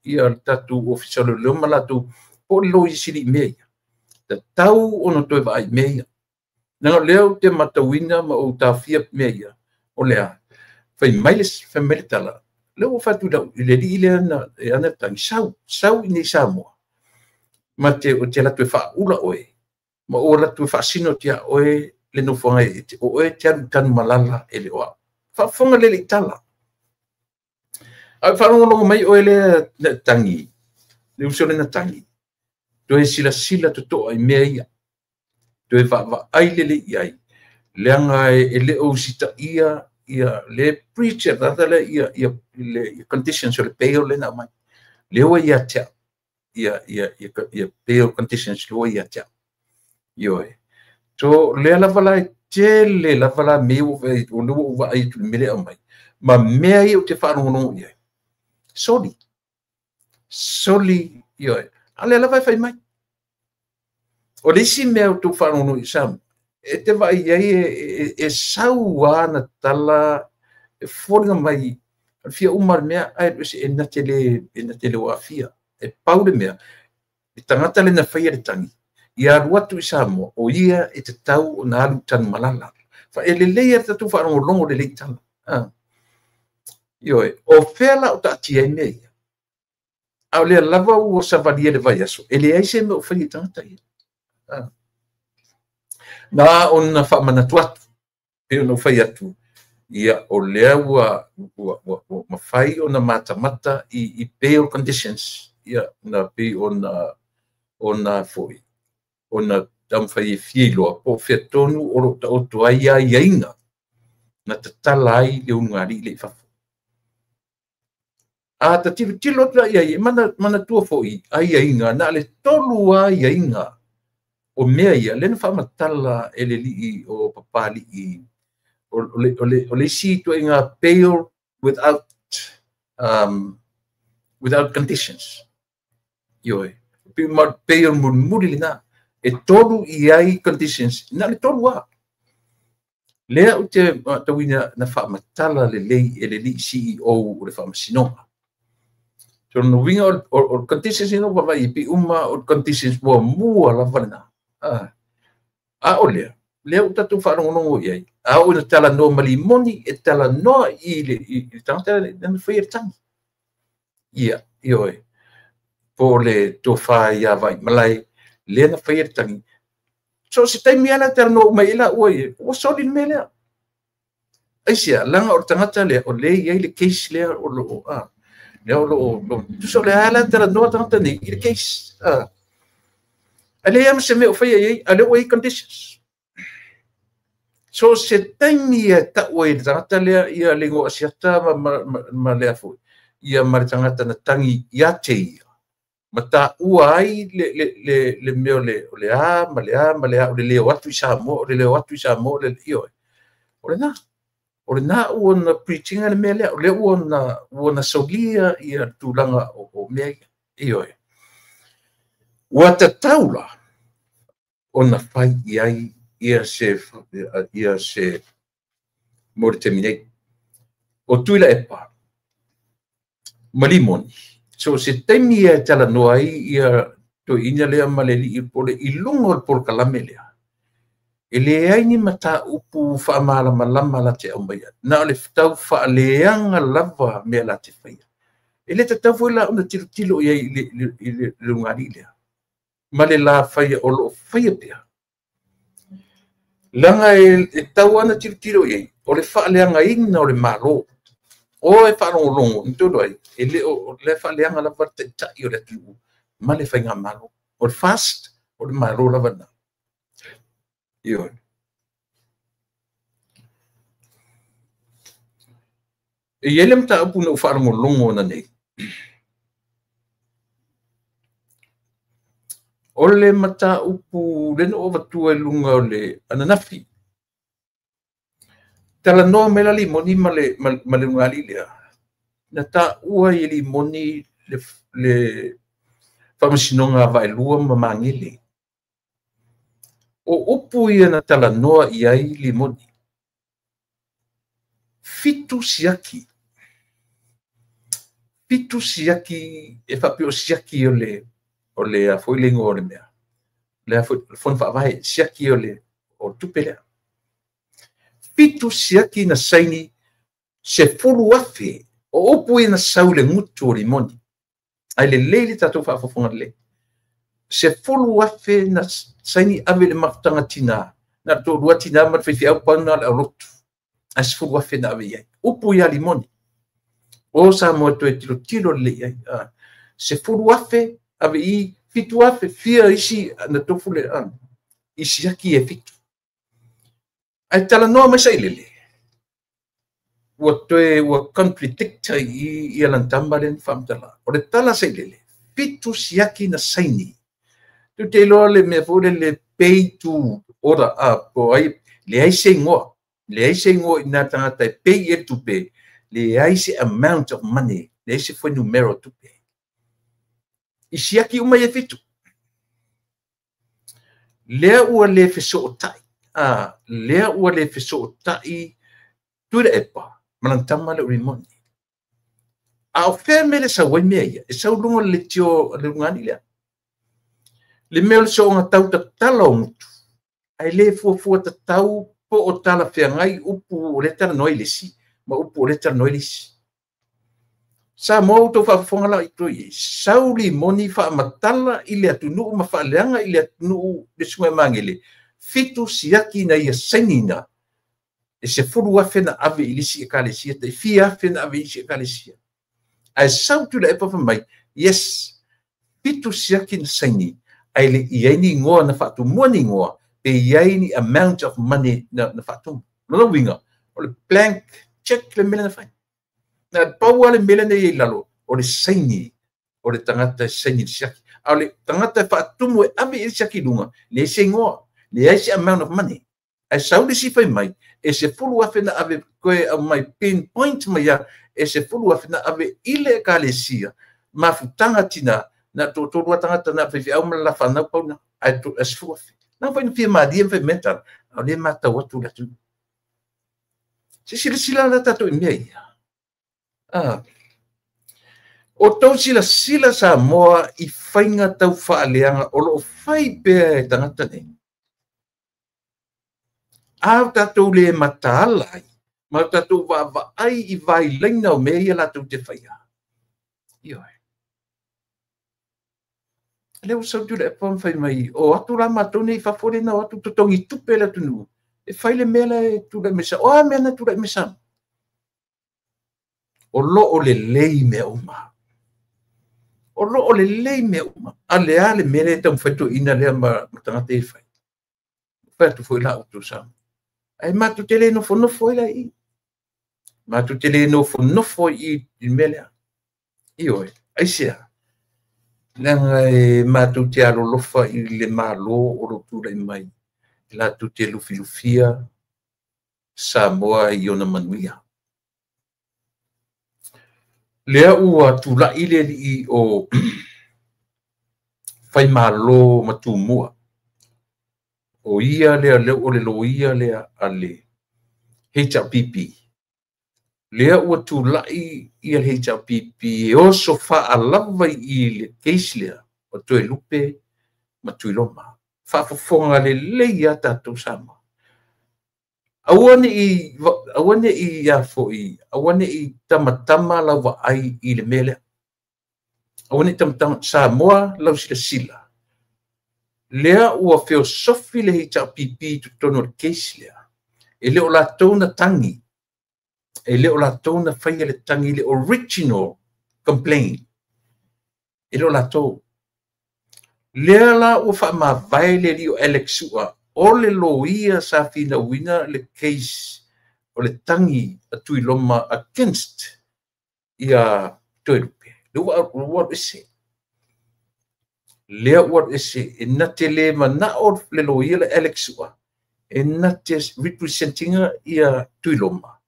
ia le tatou ofisa o leoleo ma latou po o le loia sili i mea ia. Tatau ona toe vaai mea ia. Leaga o lea ou te matauina ma ou taofia mea ia, o lea, fai mai le tala, lea ua fai atu i le alii lea na e ana tagi, sau, sau i nei Samoa. Ma te o te ala toe faaula oe, ma o ala toe faasino te a oe le nofoaga e te o oe te alu i Tanumalala e le o au. Faafofoga lele i tala. A o faalogologo mai oe lea na tagi, le uso lea na tagi, toe silasila totoa i mea ia. Toe vaavaai lelei i ai, leaga e le o usitaia ia le preacher tagata lea ia le conditions o le bail lea na aumai. Lea ua ia te au ia bail conditions lea ua ia te au. Ioe. So lea lava la e tele lava la mea ua o lea ua ou vaai atu i le mea lea aumai. Ma mea ia ou te faalogologo i ai. Soli. Soli, ioe. A lea lava e fai mai. O le isi mea o tou faalogologo i Samoa, e te vaai ai e sau lava na tala e foliga mai o le fia uma o le mea, ae e na te le o aafia. E pau le mea, le tagata lena faia le tagi, ia alu atu i Samoa, o ia e tatau ona alu i Tanumalala. E lelei lava le tatou faalogologo lelei i tala. Ioe, o fea la o taatia ai mea ia? A o lea lava ua savalia le vaiaso, e leai se mea o faia i tagata ia. Na ona faamanatu atu, pei ona ou fai atu, ia o lea ua mafai ona matamata i bail conditions, ia na pei ona foi, ona taumafai e fia iloa po o fea tonu o lo o taoto ai aiaiga na tatala ai le ulugalii lea i fafo. A ta tilotilo atu la i ai, e manatua foi aiaiga, na o le 3 aiaiga o mea ia, lea na faamatala e le alii o Papalii, o le isi ituaiga bail without conditions. Ioe, bail mulimuli lena. E 3 i ai conditions, na o le 3 lava. Lea ou te matauina na faamatala lelei e le alii CEO o le Faamasinoga. So lona uiga o conditions ina ua vaavaai pei uma o conditions muamua lava lena. A o lea, lea ua tatou faalogologo i ai, a oo ina talanoa ma Limoni, e talanoa i le tagata lena faia le tagi. Ia, ioe, po o le tofa ia Vaimalae, lea na faia le tagi. So se taimi ala talanoa uma i laua ia, ua soli le mea lea. Aisea, leaga o le tagata lea, o lea e i ai le case lea o lo o, lea o lo o, tusa o le ala talanoa tagata nei i le case. A leai ma se mea o faia i ai, a lea ua i ai conditions. So se taimi e tau ai le tagata lea ia le igoa asiata ma lea foi, ia ma le tagata na tangi ia te ia, ma taua ai le mea o le a ma le a ma le a, o le leo atu i Samoa, o le leo atu i Samoa, o le ioe. O lena ua na preachinga le mea lea, o lea ua na solia ia tulaga o mea ia, ioe. Ua tatau la ona fai i ai ia se mo le taimi nei. O Tuilaepa ma Limoni, so se taimi e talanoa ai ia toeaina lea ma le alii pole i luga o le polokalame lea, e leai ni mataupu faamalamalama la te aumaia, na o le tau faaleaga lava mea la te faia. E le tatau foi la ona tilotilo i ai i le ulugalii lea, ma le la faia o lo o faia pea. Leaga e tau ana tilotilo i ai, o le faaleagaina o le Malo. O e faalogologo, na tolu ai, e le o le faaleaga lava le taitai o le atunuu ma le faigamalo. O le fast, o le Malo lava lena. Ioe. E i ai le mataupu na ou faalogologo ona nei. O le mataupu le na ou avatua i luga o le ananafi. Talanoa mai la Limoni ma le ulugalii lea. Na taua i Limoni le Faamasinoga a Vaelua ma Magele. O upu ia na talanoa i ai Limoni. 7 siaki. 7 siaki e faapea o siaki o le a foi le igoa o le mea. Le a foi le fono faavae, siaki o le tupe lea. 7 siaki na saini 10,000. O upu ia na sau le gutu o Limoni. Ai lelei le tatou faafofoga lelei. 10,000 na saini ave le mafutaga tina. Na le toalua tina ma le faifeau pau na o le aulotu. Ae 10,000 na ave i ai. Upu ia Limoni. O Samoa toe tilotilo lelei ai. 10,000 ave i 7,000 fia isi na tofu le i siaki e 7. Ae talanoa mai sailele. Ua toe ua contradict i ia lana tama lea na faamatala. O le tala sailele, 7 siaki na saini. Tu te iloa le mea foi le pay to order up, po ai, leai se igoa. Leai se igoa i nā tagata e pay e tupe, leai se amount of money, leai se fuainumera o tupe. I siaki uma ia e 7. Lea ua le fesootai. Lea ua le fesootai Tuilaepa ma lana tama le Rimoni. A o fea mea le sau ai mea ia, e sau luga o le leitio a le ulugalii lea. Le mea o le soona tautatala o gutu, ae le fuafua tatau po o talafeagai upu o lea talanoa i le isi ma upu o lea talanoa i le isi. Samoa ua outou faafofoga la i ai, sau limoni faamatala i le atunuu ma faaleaga i le atunuu le susuga i Magele, 7 siaki na ia sainina, e 10,000 na ave i le isi ekalesia, tai 4,000 na ave i isi ekalesia. Ae sau Tuilaepa fai mai, yes, 7 siaki na saini, ae le i ai ni igoa na faatumua ni igoa, pe i ai ni amount of money na faatumu. Lona uiga, o le blank check le mea na fai. Na pau lava le mea lea i lalo, o le saini, o le tagata e saini le siaki. A o le tagata e faatumu e ave i le siaki i luga, leai se igoa, leai se amount of money. Ae sau le isi fai mai, e 10,000 na ave koe au mai pinpoint mai ia, e 10,000 na ave i le ekalesia, mafutaga tina, na toatolu lava tagata na faifeau ma le la fanau pauna, ae 10,000. Na fai na fia malie ma fai mental, a o lea matau atu le atunuu. Se silasila la tatou i mea ia. O tou silasila Samoa i faiga tau faaleaga o loo fai pea e tagata nei. A o tatou le mataala ai, ma o tatou vaavaai i vailaina o mea ia latou te faia. Ioe. Lea ua sau Tuilaepa ma fai mai, o atu la matou nei i fafo lea na o atu totogi tupe le atunuu, e fai le mea la e tulai mai sa. O a mea na tulai mai sa? O loo lelei mea uma. O loo lelei mea uma. A le a le mea lea e taumafai toeaiina lea ma tagata e fai. Fai atu foi la outou Samoa. Ae matou te le nofonofo ai la i i. Matou te le nofonofo i i le mea lea. Ioe, aisea? Leaga e matou te alolofa i le Malo o lo o tulai mai, e latou te lufilufia Samoa i ona manuia. Lea ua tulai le alii o Faimalo ma Tumua. O ia lea, lea o le loia lea a le HRPP. Lea ua tulai ia le HRPP e oso faalava i le case lea o Toelupe ma Tuiloma. Faafofoga lelei ia tatou Samoa. Aua ne i ia foi, aua ne i tamatama lau vaai i le mea lea. Aua ne i tamatama Samoa lau silasila. Lea ua feosofi le HRPP i totonu o le case lea. E le o latou na tangi. E le o latou na faia le tangi, le original complaint. E le o latou. Lea la ua faamavae le alii o Alex Sua, o le loia sa finauina le case o le tangi a Tuiloma against ia Toelupe. Lea ua alu ese. Lea ua alu ese, e na te le manao le loia le Alex Sua, e na te representinga ia Tuiloma.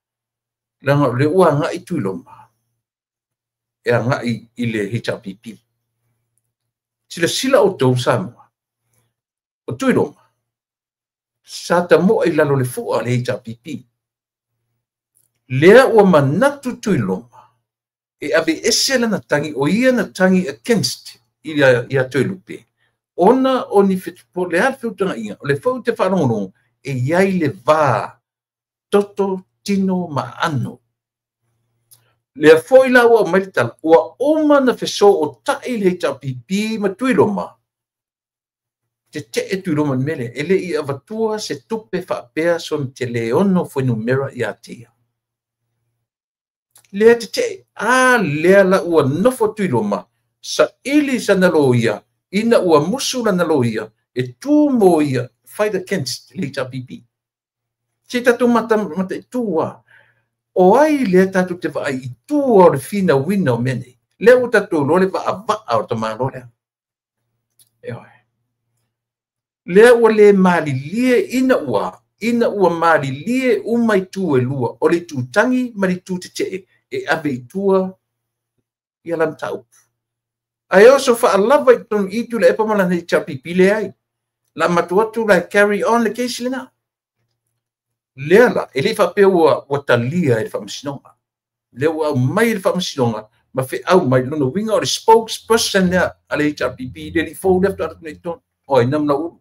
Leaga o lea ua agai Tuiloma, e agai i le HRPP. Silasila outou Samoa, o Tuiloma, sa tamoa i lalo le fua le HRPP. Lea ua manatu Tuiloma, e ave ese lana tangi, o ia na tangi against ia Toelupe. Ona o ni po le a le feutagaiga, o le foi te faalogologo, e iai le va toto tino ma ano. Lea foi la ua aumai le tala, ua uma na fesootai le HRPP ma Tuiloma. Tetee Tuiloma i le mea lea, e le i avatua se tupe faapea sona teleono fuainumera ia te ia. Lea tetee, a lea la ua nofo Tuiloma, saili sana loia, ina ua musu lana loia, e tu mo ia, fight against le HRPP. Se tatou mataitu o ai lea tatou te vaai i tua o le finauina o mea nei. Lea ua tatou iloa le vaavaa o le tamaloa lea. Ioe. Lea ua le malilie ina ua malilie uma i tu e lua, o le itu tangi ma le itu tetee, e ave i tua ia la mataupu. Ae oso faalava i totonu i Tuilaepa ma lana HRPP leai. La matou atu la carry on le case lena. Lea la, e le i faapea ua talia e le faamasinoga. Lea ua aumai e le faamasinoga ma feau mai lona uiga o le spokesperson lea a le HRPP le alii fou lea faatoa alu atu nei i totonu. O ai na Mauulu.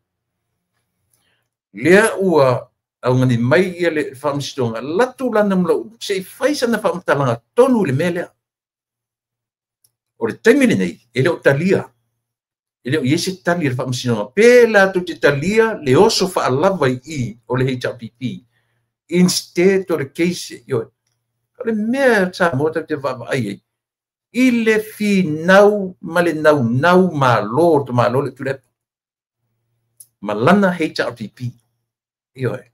Lea ua augani mai ia le faamasinoga, latu lana Mauulu se i fai sana faamatalaga tonu i le mea lea. O le taimi lenei, e le o talia. E le o i ai se tali a le faamasinoga. Pe latou te talia le oso faalava i i o le HRPP instead o le case. Ioe. O le mea Samoa tatou te vaavaai ai, i le finau ma le naunau malo o le tamaloa le Tuilaepa ma lana HRPP. Ioe.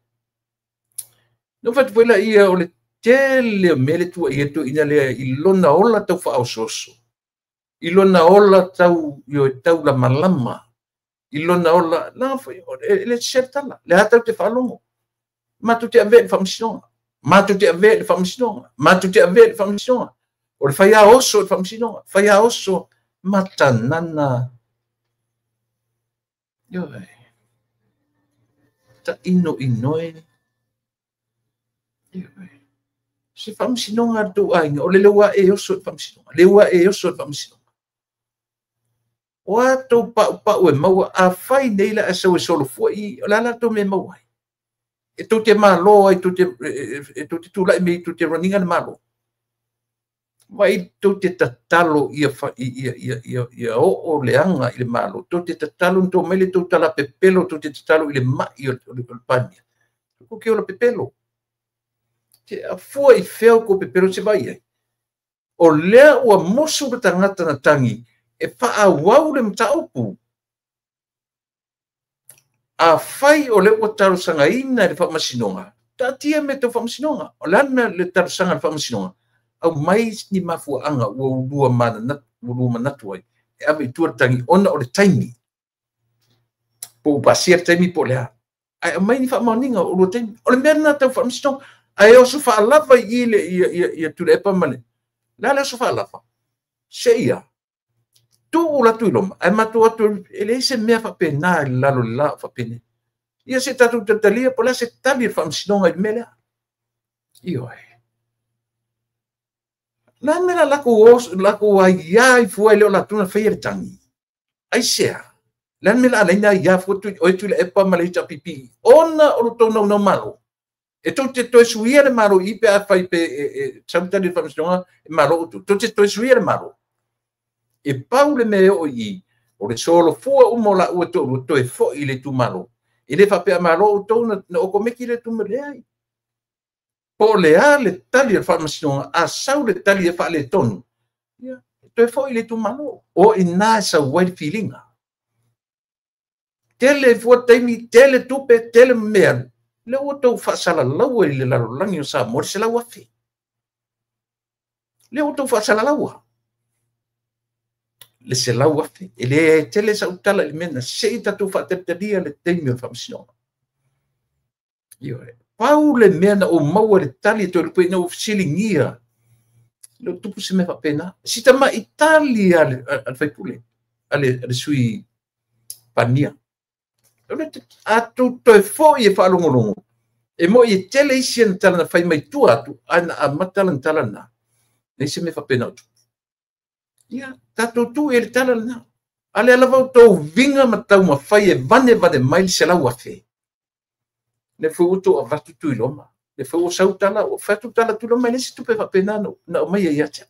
Na ou fai atu foi laia o le tele o mea le tuuaia le toeaina lea i lona ola tau faaosooso, i lona ola tau, ioe, tau lamalama, i lona ola, leaga foi, e le sese le tala, lea lava tatou te faalogo. Matou te avea i le faamasinoga, matou te avea i le faamasinoga, matou te avea i le faamasinoga. O le fai oso i le faamasinoga, fai oso matanana. Ioe. Tainoinoe. Ioe. Se faamasinoga a le tou aiga, o le lea ua e oso i le faamasinoga, lea ua e oso i le faamasinoga. O a tou paupau e maua, afai nei la e sau e solofua i, o le a la tou mea e maua ai? E tou te malo ai, e tou te tulai mai, tou te run ina le Malo. Vai tou te tatalo ia oo leaga i le Malo, tou te tatalo na tou mai le tou tala pepelo, tou te tatalo i le mai o le Palemia. Tou te ola pepelo. Te afua i fea o tou pepelo se vai ai. O lea ua musu le tagata na tagi e faaauau le mataupu. Afai o lea ua talosagaina e le faamasinoga, taatia mea tau faamasinoga. O le a le talosaga a le faamasinoga? Aumai ni mafuaaga ua ulua manatu ai. E ave i tua le tagi ona o le taimi. Po ua pasia le taimi po o le a. Ae aumai ni faamaoniga o ulua taimi. O le mea lena tau faamasinoga. Ae oso faalava i le ia Tuilaepa ma le. Le a le oso faalava? Se ia. Tuu latu i loma. Ae matou atu e leai se mea faapena i le lalo le la o faapene. Ia se tatou talitalia po o le a se tali le faamasinoga i le mea lea. Ioe. La mea la lakou aia i fua e le o latou na faia le tagi. Aisea. La mea la alaina aia fua oe Tuilaepa ma le HRPP. Ona o lo tou naunau malo. E tou te toe suia le malo i pe a fai pe sau tali le faamasinoga e malo outou. Tou te toe suia le malo. E pau le mea o i, o le solofua uma o la ua toalua toe foi i le itumalo. E le faapea malo outou na okomeki le itumalo leai. Po o le a le tali o le faamasinoga, a sau le tali e faaletonu, ia, e toe foi i le itumalo. O i nā e sau ai le filiga. Tele fua taimi, tele tupe, tele mea. Le ua tou faasalalaua i le lalolagi o Samoa le 100,000. Le ua tou faasalalaua. Le 100,000. E le tele sau tala i le mea na se i tatou faatalitalia le taimi o le faamasinoga. Ioe. Pau le mea na ou maua le tali e toe lupe ina ua fesiligia. Le o tupu se mea faapena. Si tamai tali a le faipule, a le sui Palemia. A tou toe foi e faalogologo, e moi e tele isi na tala na fai mai tua atu, ae na amata lana tala lena. Nei se mea faapena o tupu. Ia, tatou tuu i le tala lena. A lea lava o tou vinga ma taumafai e vane vane mai le 100,000. Le foi ua tou avatu tu i loma. Le foi ua sau tala, ua fai atu tala tu i loma, e le se tupe faapena na aumai ai ia te au.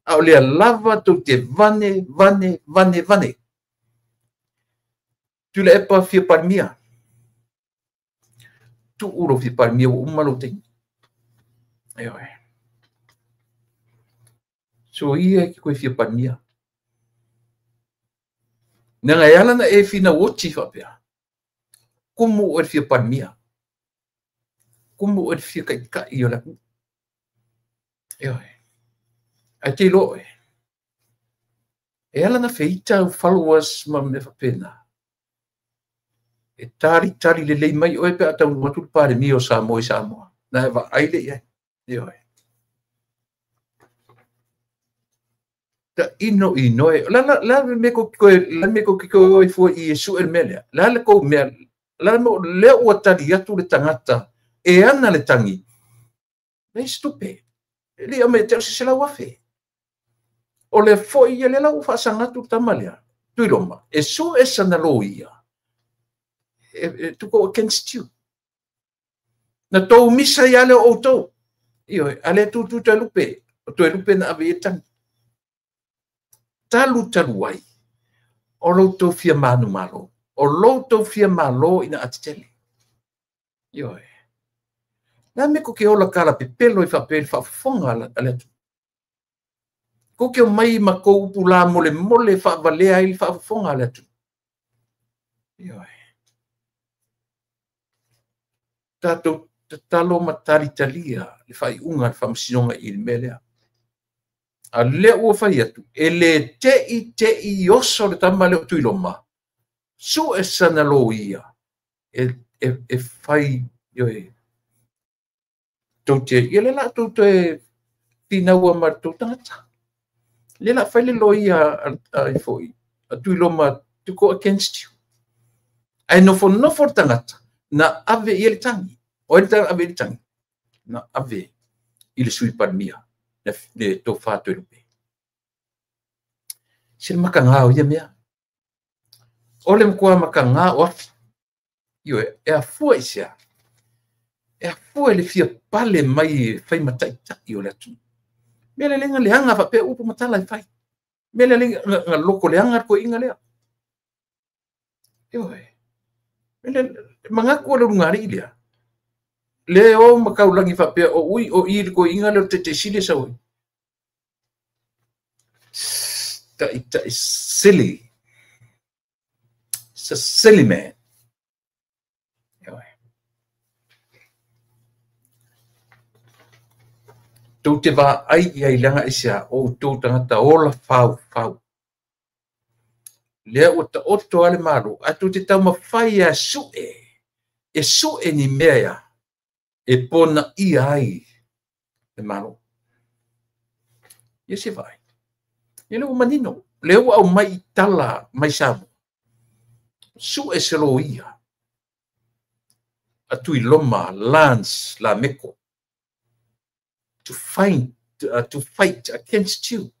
A o lea lava tou te vane, vane, vane, vane. Tuilaepa fia Palemia. Tuu lo fia Palemia ua uma lou taimi. Ioe. So ia e ke koe fia Palemia. Nanga e ala na e whina oti whapea. Kumu o e fia Palemia. Kumu o e fia kaikai o la. Ioe. Ai te loe. E ala na whiita au followers ma me whapena. E tari tari le lei mai oe pe a tau atu le Palemia o Samoa i Samoa. Na e vaai le iai. Ioe. Ta ino ino e la la la me ko ko la me ko ko i fua i su el mea la le ko mea la mo le ua tali atu le tangata e ana le tangi le stupe le ame te se la wafe o le foi ia le la u faasagatu tama lea Tuiloma e su e sana loia e to go against you na tou misa ia le o tou io ale tu tu te lupe o toe lupe na ave e tangi talu talu ai o loutou fia manu malo o loutou fia malo ina atetele io e la me ko ke ola kala pepelo i faapea i le faafofoga a le atunuu ko ke o mai ma kou upu la mole mole faavalea ai le faafofoga a le atunuu io e tatou tatalo ma talitalia le faaiuga le faamasinoga i le mea lea. A lea ua fai atu, e le tei tei oso le tama lea o Tuiloma, su e sana loia, e fai, ioe, tou te, ia le la tou te pinaua ma tou tagata. Le la fai le loia a foi, a Tuiloma to go against you. Ae nofonofo le tagata, na ave i le tangi. O le ave i le tangi. Na ave i le sui Palemia, le tofa Toelupe. Se le makagā o ia mea. O le matua makagā o afi. Ioe, e afua i sea. E afua i le fia pale mai e fai mataitai o le atunuu. Mea le lenga leaga faapea upu ma tala e fai. Mea le lenga nga loko leaga le koiga lea. Ioe. Mea le mangaku o le lugalii lea. Le o makaulangi faapea o ui o i le koiga lea o te tesile sau ai. Tai silly. It's a silly man. Tou te vaai i ai leaga i sea o outou tagata ola fau fau. Lea ua taoto a le malo, a tou te taumafai e su'e, e su'e ni mea ia, e ponaia ai le malo. Ia se vaai. Ia le ua manino, lea ua aumai i tala mai Samoa. Su'e se loia. A Tuiloma Lance Lameko. To fight, to fight against you,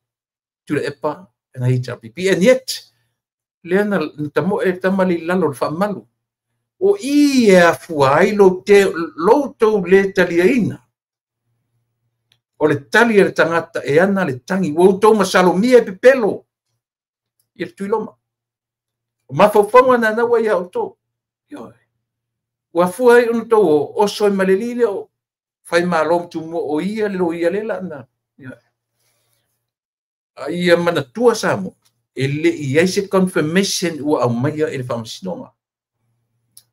Tuilaepa and HRPP. And yet, lea na tamo e tamali lalo le faamalu. O i e afua ai lo tou le taliaina. O le tali e le tagata e ana le tangi. Ua outou masalomia e pepelo i le Tuiloma. O mafaufauga na naua ia outou. Ua afua ai ona tou o oso e maleli le o fai malo mtumua o ia le loia le la na. A ia manatua Samoa, e le i ai se confirmation ua aumaia e le faamasinoga.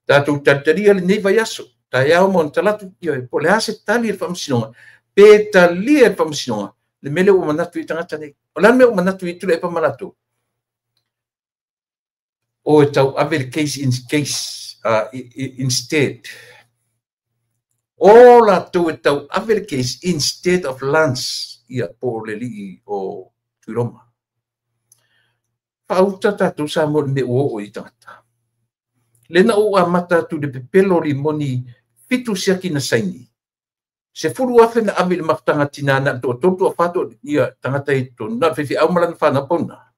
Tatou talitalia lenei vaiaso, taeao ma ona talatu, ioe, po o le a se tali e le faamasinoga, pe talia e le faamasinoga, le mea lea ua manatu i tagata nei. O le a le mea ua manatu i Tuilaepa ma latou? O e tau ave le case in case, instead. O latou e tau ave le case instead of Lance, ia po o le alii o Tuiloma. Faauta tatou Samoa i le mea ua oo i tagata. Le na ou amata atu le pepelo limoni 7 siaki na saini. 10,000 na ave i le mafutaga tinā na toatolu toafa ia tagata i totonu. Na o le faifeau ma lana fanau pauna.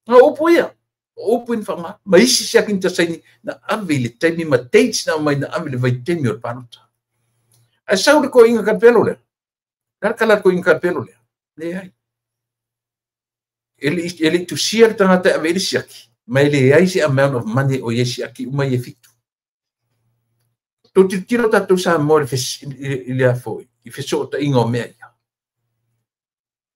Na o upu ia. O upu i na faaaoga. Ma isi siaki na tasaini na ave i le taimi ma dates na aumai na ave i le vaitaimi o le palota. Ae sau le koiga kalapelo lea. Le a le kala le koiga kalapelo lea? Leai. E le i tusia le tagata e ave i le siaki. Ma e leai se amount of money o ia siaki uma ia 7. Tou tilotilo tatou Samoa i le afoi, i fesootaiga o mea ia.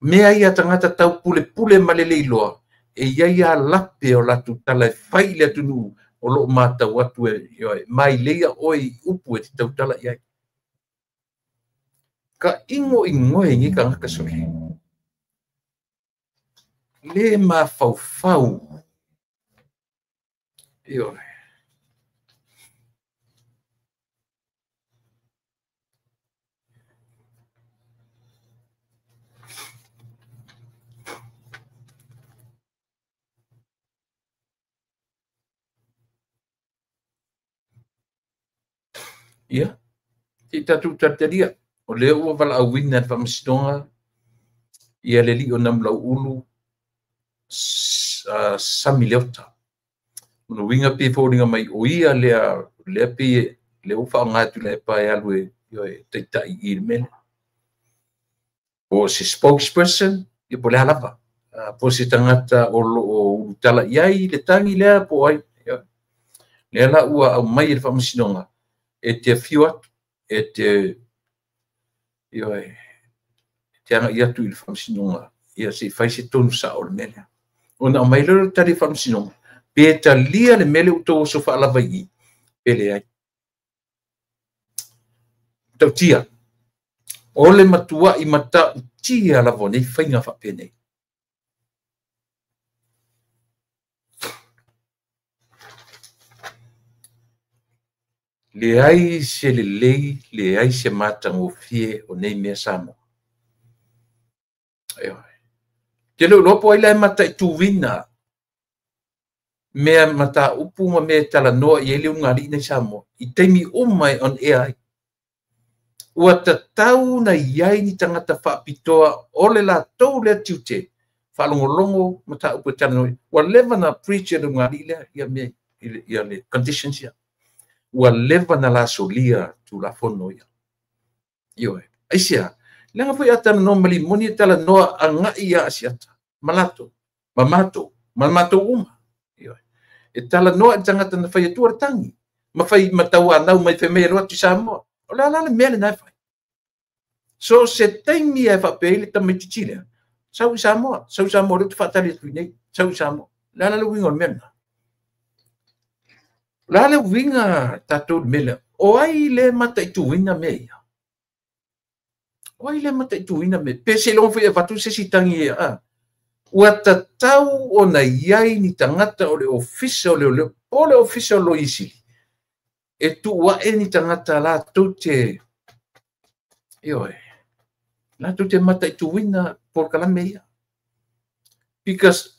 Mea ia tagata tau pulepule ma le leiloa, e iai a lape o latou tala e fai i le atunuu o loo matau atu e mai leia oe i upu e te tautala i ai. Ka ingo ingoe i nei tagata sole. Le mafaufau. Ioe. Ia, se i tatou talitalia, o lea ua valaauina e le Faamasinoga ia le alii o Namulauulu Sami Leota. O le uiga pei e foliga mai o ia lea, lea pei lea ua faaaoga e Tuilaepa e alu e taitai i le mea lea. Po o se spokesperson, ia po o le a lava. Po o se tagata o lo o ulutala i ai le tagi lea po o ai. Lea la ua aumai e le Faamasinoga e te afio atu, e te ioe, e te agai atu i le Faamasinoga ia se i fai se tonu sao o le mea lea. Ona aumai lea o le tali a le Faamasinoga, pe talia le mea lea ua outou oso faalava i i, pe leai. Matautia, o le matuai matautia lava o nei faiga faapenei. Leai se lelei, leai se matagofie o nei mea Samoa. Ioe. Te le o iloa po o ai la e mataituina mea mataupu ma mea e talanoa i ai le ulugalii lenei Samoa i taimi uma e on air ai. Ua tatau ona i ai ni tagata faapitoa o le latou lea tiute faalogologo mataupu e talanoa. Ua leva na preach e le ulugalii lea ia mea ia le conditions ia. Ua leva na la solia Tulafono ia. Ioe. Aisea? Leaga foi a talanoa ma Limoni e talanoa agai ia Asiata ma latou, ma matou, ma matou uma. Ioe. E talanoa i le tagata na fai atua le tagi, ma fai ma tauanau mai fai mai e alu atu i Samoa. O le a la le mea lena e fai? So se taimi e faapea ai le tamaitiiti lea, sau i Samoa, sau i Samoa, lea ou te faatali atu i nei, sau i Samoa. O le a la le uiga o le mea lena? O le a le uiga tatou le mea lea? O ai le mataituina mea ia? O ai le mataituina mea? Pe seiloga foi e avatu se isi tagi a? Ua tatau ona i ai ni tagata o le ofisa o leoleo, po o le ofisa o le Loia Sili, e tuu ae ni tagata latou te, ioe, latou te mataituina polokalame ia. Because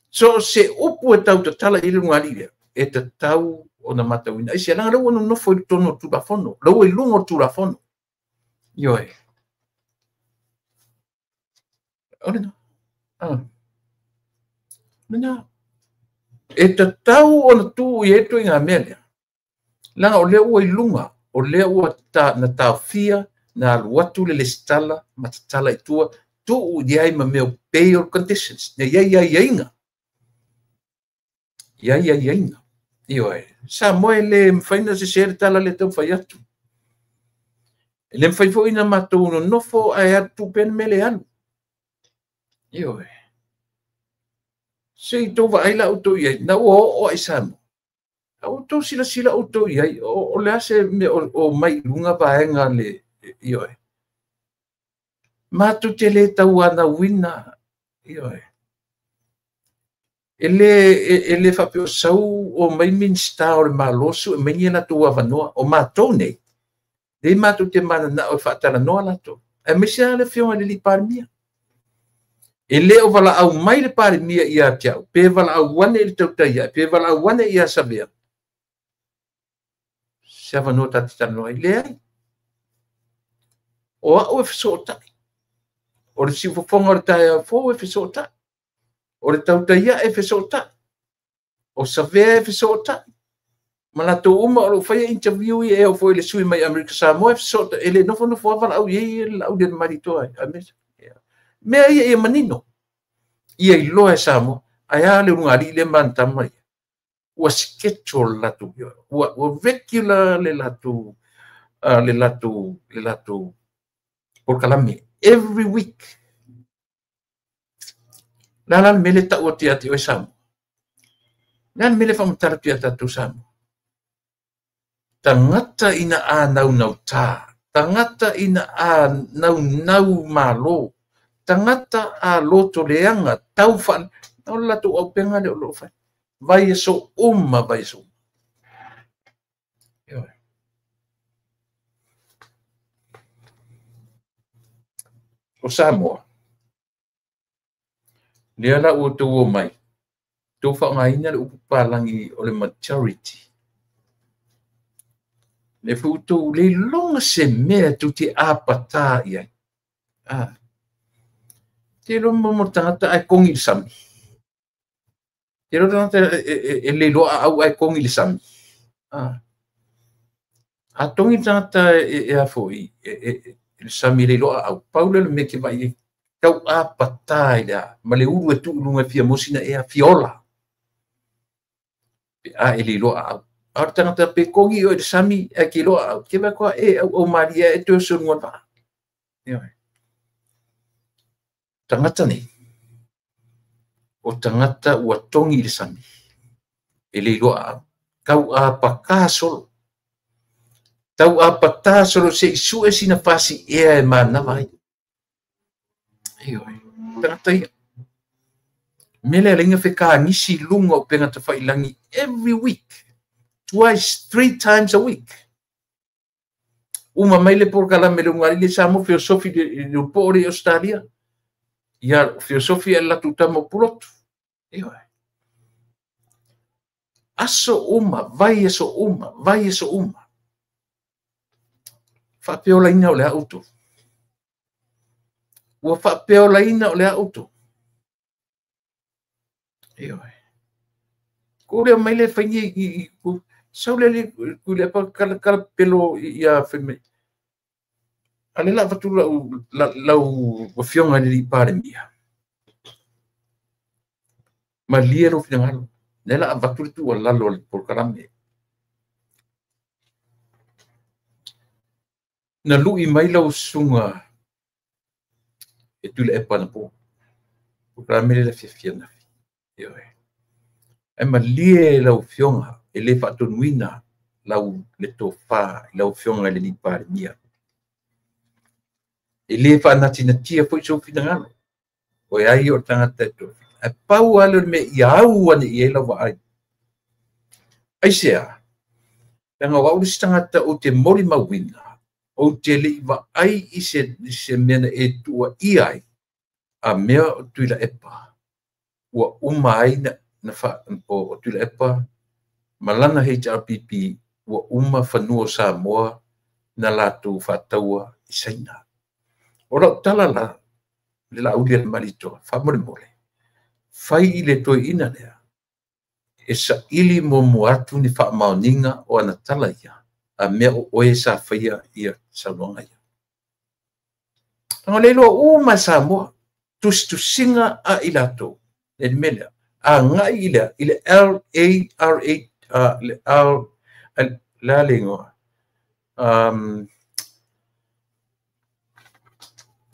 so se upu e tau tatala i le ulugalii lea, e tatau ona matauina. Aisea, leaga lea ua nonofo i totonu o le Tulafono, lea ua i luga o le Tulafono. Ioe. O lena. Lena. E tatau ona tuu i ai ituaiga mea lea. Leaga o lea ua i luga, o lea ua na taofia, na alu atu le lesitala ma tatala i tua, tuu i ai ma mea o bail conditions, ne i ai aiaiga. I ai aiaiga. Ioe. Samoa e le mafai ona sese le tala lea e taumafai atu. E le mafai foi ona matou nonofo ae alu tuu pea le mea lea e alu. Ioe. Se i tou vaai la outou i ai, na ua oo lava i Samoa. A outou silasila outou i ai, o le a se mea o mai i luga vaega le, ioe. Matou te le tauanauina, ioe. E le faapea o sau o mai Minisita o le Malo sue mai ni latou avanoa. O matou nei, nei matou te mananao e faatalanoa latou. Aemaise lava le afioga i le Palemia. E le o valaau mai le Palemia ia te au, pe valaau ane i le tautai ae, pe valaau ane ia Savea. Se avanoa ta te talanoa ai. Leai. O au e fesootai. O le siufofoga o le taeao fou e fesootai. O le tautai ae e fesootai. O Savea e fesootai. Ma latou uma o lo o faia interview ia e au foi le sui mai Amerika Samoa e fesootai. E le nofonofo lava valaau i ai le lau le malitoa ai. Mea ia ia manino. Ia iloa e Samoa. Ae a le ulugalii lea ma tama ia. Ua schedule latou. Ua regular le latou le latou polokalame every week. La la le mea le tau atu ia te oe Samoa. Le a le mea le faamatala atu ia tatou Samoa. Tagata ina anaunauta, tagata ina anaunau malo, tagata a loto leaga, tau wha... O le latou aupenga le o lo o fai. Vaiaso uma, vaiaso uma. Ioe. O Samoa, lea la ua outou o mai, outou faaaogaina le upu papalagi o le majority. Le futu le longa se mea tu te apata i ai. Ah. Te lomo mo tangata ai kongi le sami. Te lomo tangata e le loa au ai kongi le sami. Ah. A tongi tangata e a foi e le sami le loa au. Paula le me ke vai tau apata i lea. Ma le uru e tu lunga fia mosina e a fiola. Pe a e le loa au. A tangata pe kongi o le sami e ke loa au. Ke vai koa e au au maria e te oso ngua va. Tangata nei. O tangata ua tongi le sami. E le loa au. Tau a paka solo. Tau a pata solo se isu e sina fasi ea e mānawa ai. Ioe. Tangata ia. Mele a lenga wheka ngisi lunga o penga tawhailangi every week. Twice, 3 times a week. Uma mai le porkalame le ungari le samo filosofi le po le Australia. Ia filosofi e latu tamo pulotu. Ioe. Aso uma, vai aso uma, vai aso uma. Whaapeola ina o le auto. Ua whaapeola ina o le auto. Ioe. Ko lea mai le whaingi i sau le le ku le pa kala kala pelo ia whaime. Ale la whatu lau wafionga le li pare mia. Ma lia lo whingalo. Ne la whatu le tua lalo le porkalame. Na lui mai lau sunga e tule e pana po. Porkalame le la fiafia na fi. Ioe. E ma lie lau fionga e le whaatonuina lau le tōwhā lau fionga le li pare mia. E le whaanatinatia foi so whingalo. O e ai o tangata e tōwhi. E pau ale o me i au ane i e lau ai. Ai sea, tanga wa uri tangata o te mori mauina, o te leiwa ai i se mea e tua i ai, a mea o tuila epa. Ua uma ai na o tuila epa, malana HRPP, ua uma whanua Samoa, na lātou whātaua i saina. O lau tala la, le la uli le maritoa, whamore mole. Whai i le toi ina lea, e sa ili mo moatu ni whaamaoninga o ana tala ia, a mea o oe sa whaia ia sauanga ia. Tanga le loa uma Samoa, tusitusinga a i lātou, le melea, a ngai i lea, i le L-A-R-A, le L, la lengoa,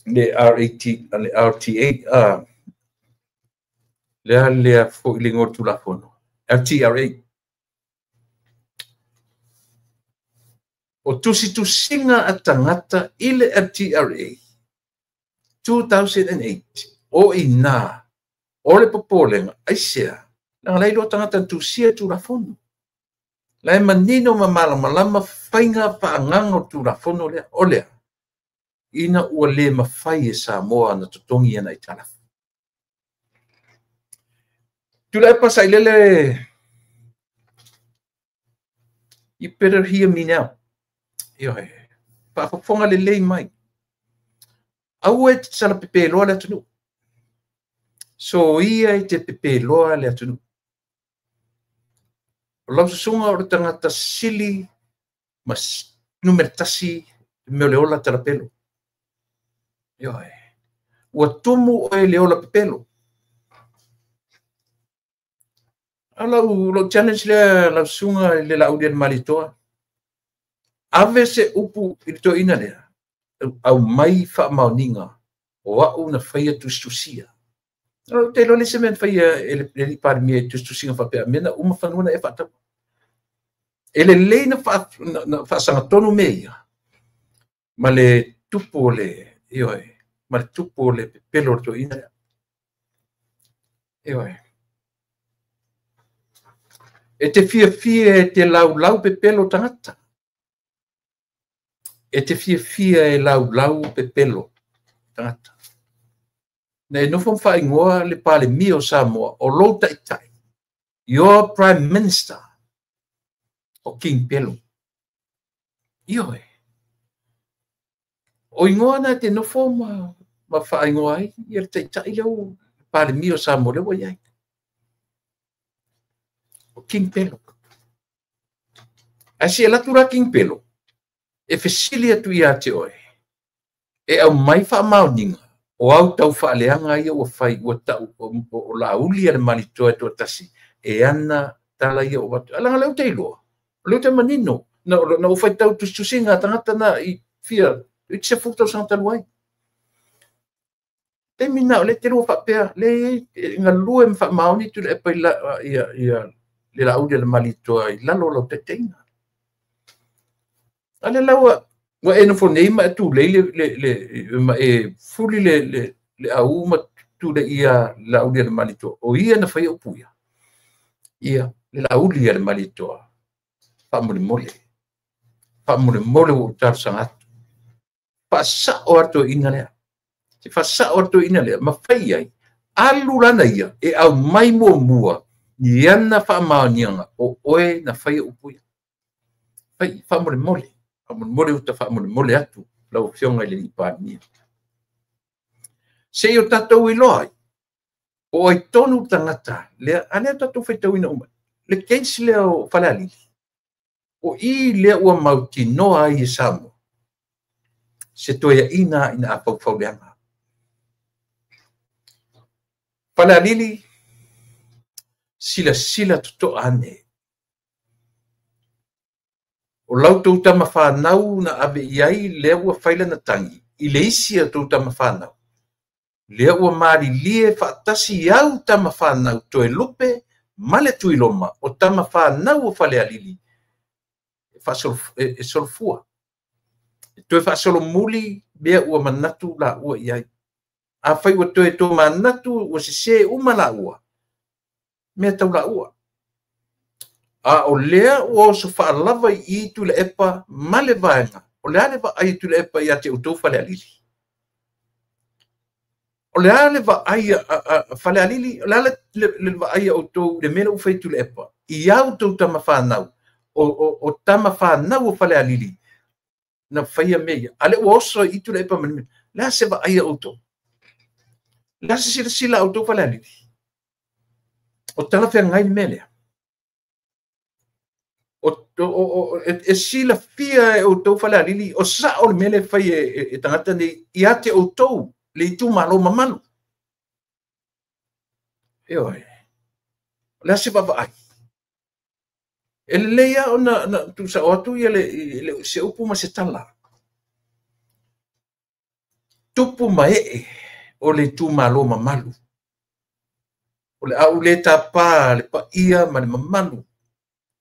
le R-A-T, le R-T-A, lea lea fo i lengoa tulafono, LTRA. O tusitusinga a tangata i le LTRA 2008 o i nā o le popolenga aisea langa lai loa tangata tusia tulafono. Lai manino ma malamalama whainga whaanganga o tulafono lea o lea ina ua le mawhai e Samoa na totongi ana i talafu. Tula e pasa i lele, you better hear me now. Ioe, paafofonga le lei mai. Aua e te sala pepeloa le atunu. So ia e te pepeloa le atunu. O lau susunga o le tangata sili ma numera tasi mea o le ola talapelo. Ioe, ua tumu o e le ola pepelo. Lau lau challenge lea lau susunga le lau le malitoa. Ave se upu i le toina lea, au mai whaamaoninga o au na whaia tusitusia. Te lo le se mea whaia e le li parimia i tusitusinga whapea, mena uma whanua e whaatau. E le lei na whaasangatonu me ia, ma le tupu o le, ioe, ma le tupu o le pepelo o le toina lea. Ioe. E te fiafia e te laulau pepelo tangata. E te fiafia e laulau pepelo tangata. Na e nofo mwhaingoa le pale mia o Samoa o lou taitai, your prime minister o King Pelo. Ioe. O igoa na te nofo ma whaingoa ai, ia le taitai leo Palemia o Samoa lea ua i ai. O King Pelo. Ae si e latu la King Pelo, e fesili atu ia te oe, e au mai whaamaoniga, o au tau whaaleanga ia ua whai, ua tau, o Laauli a le Malietoa e tuatasi, e ana tala ia o watu. Alanga leu te iloa, leu te manino, na ufai tau tusitusinga tangata na i fia, i te se futa sanga talu ai. Te mina o le te lua whapea, le ngā lue mwha maoni tu le epa i la, ia, le Laauli a le Malietoa i lalo lau teteina. Ale laua, ua e nofo nei ma e tūlei le ma e fuli le au ma tūle ia Laauli a le Malietoa. O ia na whai o puia. Ia, le Laauli a le Malietoa. Wha mole. Wha mole o taro sangatu. Wha sa o ato ina lea. Te wha sa o ato ina lea. Ma whai ai, alu lana ia, e au mai mua mua, ni ana wha maonianga o oe na whai o puia. Whai, wha mole mole. Wha mole mole uta wha mole mole atu. Lau fionga i le Palemia. Se i o tātou i loa ai. O ai tonu tangata, lea, anea tātou whaitauina uma. Le case lea o Falealili. O i lea ua mautinoa ai e Samoa. Se toea ina ina a paufauleanga. Falealili, sila sila toto ane. O lau tau tama whanau na ave iai lea ua whaila na tangi. I le isi a tau tama whanau. Lea ua maarilie whaatasi au tama whanau toe lupe male tuiloma o tama whanau o Falealili. E solofua. E toe whaasolomuli mea ua manatu la ua iai. A whai ua toe tō manatu ua sese uma la ua. Mea tau la ua. A o lea ua oso whaalava i tu le epa male vaenga. O lea le vaai tu le epa i a te utou Falealili. O lea le vaai a Falealili, o lea le vaai a outou le mea ua whai tu le epa. I au tau tama whanau, o tama whanau o Falealili, na whaia mea. Ale ua oso i tu le epa mani mea. Lea se vaai a outou. Lea se sila sila outou Falealili. O tala whea ngai mea lea. E sila fia e outou Falealili, o sa o le mele whai e tangata nei, i ate outou le itu malo mamalu. E oe, lea se vavaai. E le leia o na tūsa o atu ia le se upu ma se tala. Tupu mae o le itu malo mamalu. O le au le tapa, le paia ma le mamalu.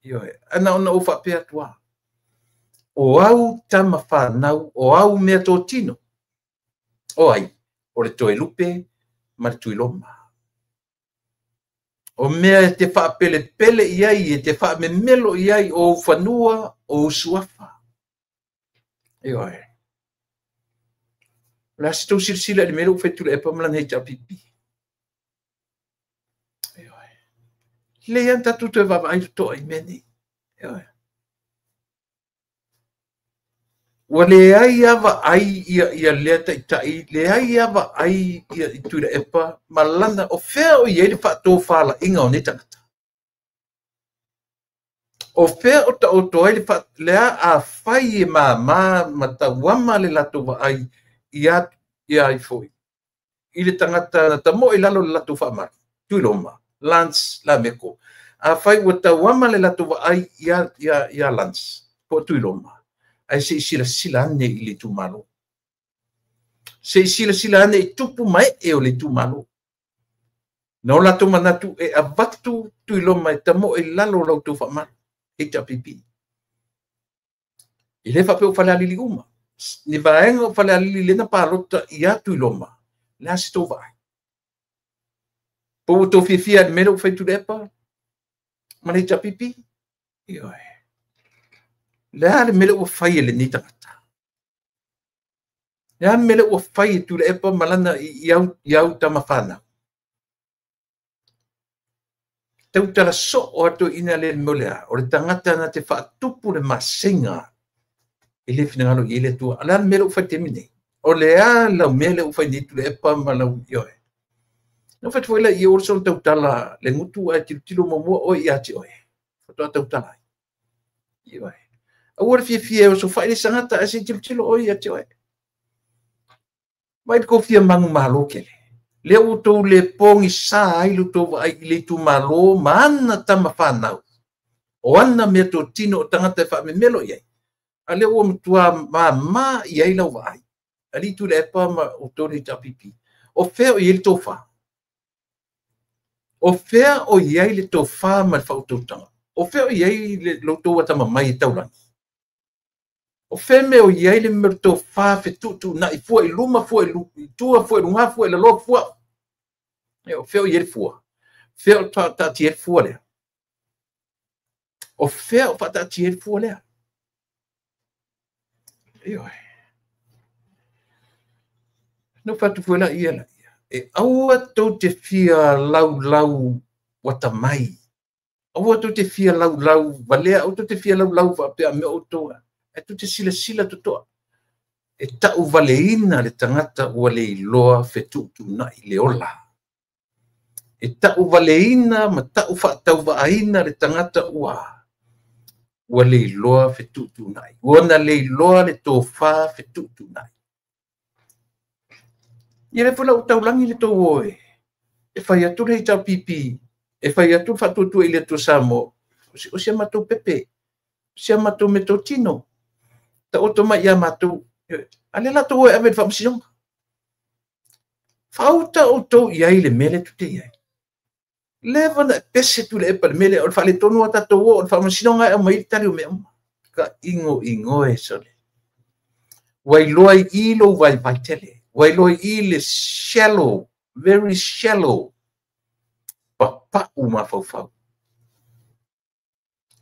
Ioe, ana ona o whapea tua. O au tama whanau, o au mea tō tino. O ai, o le toe lupe ma le tuiloma. O mea e te whaapele pele iai, e te whaamemelo iai, o whanua, o usuafa. Ioe. La se tau silasila i le mea lea ua fai le epa ma lana HRPP. Ioe. Le ia tatou toe vaavaai totoa i mea nei. Ioe. Ua leai a vaai ia lea taitai, leai a vaai ia i Tuilaepa ma lana o fea o iai le faatofalaiga o nei tagata. O fea o taoto ai le lea a fai e māmā ma tauama le latou vaai ia ai foi. I le tagata na tamoe i lalo le latou faamalu, Tuiloma, Lance Lameko. A fai ua tauama le latou vaai ia Lance, po Tuiloma. Ai se i silasila ane i le itumalo. Se i silasila ane i tupu mai e o le itumalo. Na o latou manatu e avatu Tuiloma e tamoe i lalo o lautou faamalu, HRPP. I le faapea o Falealili uma. Ni vaega o Falealili lena palota ia Tuiloma, le a se tou vaai. Po ua tou fiafia i le mea lea ua fai Tuilaepa ma le HRPP. Ioe. Le a le mea lea ua fai e lenei tagata. Le a le mea lea ua fai e Tuilaepa ma lana i au tama whanau. Tautala so o atu ina le mea lea, o le tagata na te whaatupu le masenga E le finagalo i ai le Atua. A o le a le mea lea ua fai i le taimi lenei? O le a lau mea lea ua fai nei Tuilaepa ma lau ioe? Na ou fai atu foi lea i o le tautala le gutu ae tilotilo muamua oe ia te oe. Faatoa tautala ai. Ioe. Aua le fiafia e osofai le isi tagata ae se i tilotilo oe ia te oe. Vaai le tou fia manumalo tele. Lea ua outou le pogisa ai lo outou vaai i le itumalo ma ana tama fanau. O ana meatotino o tagata e faamemelo i ai. A lea ua matua mama i ai lau vaai. Alii Tuilaepa ma outou le HRPP. O fea o i ai le tofa? O fea o i ai le tofa ma le faautautaga? O fea o i ai lo outou atamamai e taulagi? O fea mea o i ai le mea o le tofa fetuutuunai, fua i luma, fua i tua, fua i luga, fua i lalo, fua. O fea o i ai le fua? Fea o faataatia ai le fua lea? O fea o faataatia ai le fua lea? Ioe. Na ou fai atu foi laia laia, e aua tou te fia laulau atamai, aua tou te fia laulau valea, aua tou te fia laulau faapea mea outou, ae tou te silasila totoa. E tauvaleina le tagata ua le iloa fetuutuunai le ola. E tauvaleina ma tau faatauvaaina le tagata ua le iloa fetuutuunai. Ua na le iloa le tofa fetuutuunai. Ia lea foi la ua taulagi le tou o e fai atu le HRPP, e fai atu le faatuatua i le Atua Samoa, o si a matou pepe, o si a matou meatotino, taoto mai ia matou. A lea la tou o e ave i le faamasinoga. Faauta outou i ai le mea lea tou te i ai. Leva na e pese Tuilaepa i le mea lea, o le faaletonu a tatou o, o le faamasinoga e aumai ai le tali o mea uma. Ka igoigoe sole. Ua iloa i i lou vaivai tele. Ua iloa i i le shallow, very shallow, papau mafaufau.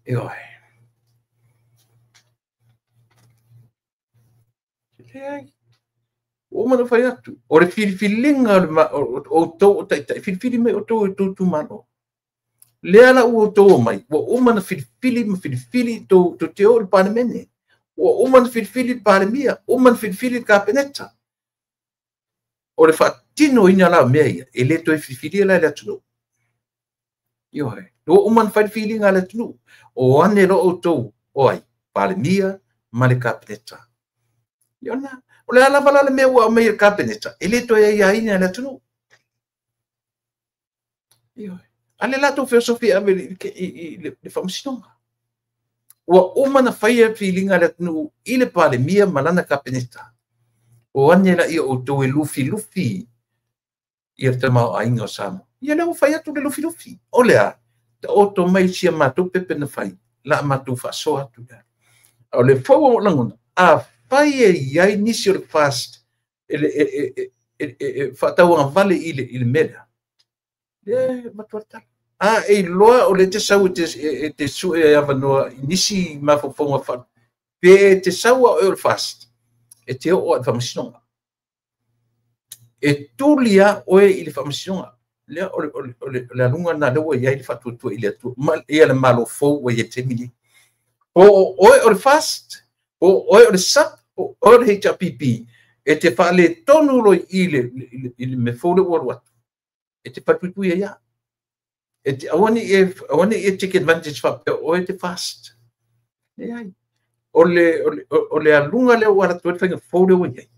Ioe. Leai. Ua uma ona fai atu. O le filifiliga o outou o taitai, filifili mai outou e outou itumalo. Lea la ua outou omai, ua uma ona filifili ma filifili tou te o i le Palemene. Ua uma ona filifili le Palemia, uma ona filifili le Kapeneta. O le faatinoina la o mea ia, e le toe filifilia la e le atunuu. Ioe. Ua uma ona fai le filiga a le atunuu. O ane loa outou o ai? Palemia ma le Kapeneta. Ia o le a lava la le mea ua aumai e le Kapeneta, e le toe aiaina e le atunuu. Ioe. A le latou feosofi e ave i le faamasinoga. Ua uma ona faia le filiga a le atunuu i le Palemia ma lana Kapeneta. O ane laia outou e lufilufi ia le tamaoaiga o Samoa. Ia lea ua fai atu le lufilufi. O le a, taoto mai si a matou pepe na fai, la matou faasoa atu lea. O le fou o lagona, a fai e i ai nisi o le FAST e faatauagavale i le mea lea, lea e matua le tala. A e iloa o le te sau e te sue e avanoa i nisi mafaufauga fa, pe te sau a oe o le FAST, e te oo a le faamasinoga. E tuli a oe i le faamasinoga. Lea o le aluga na lea ua i ai le faatuatua i le Atua, ia le malo fou ua i ai taimi nei. Po o oe o le FAST, po o oe o le SAP, po o oe o le HRPP, e te faaletonu loa i le mea fou lea ua alu atu. E te falepuipui ai lava. E te aua ne i e take advantage faapea o oe te FAST. Leai. O le aluga lea ua alu atu ai le faiga fou lea ua i ai.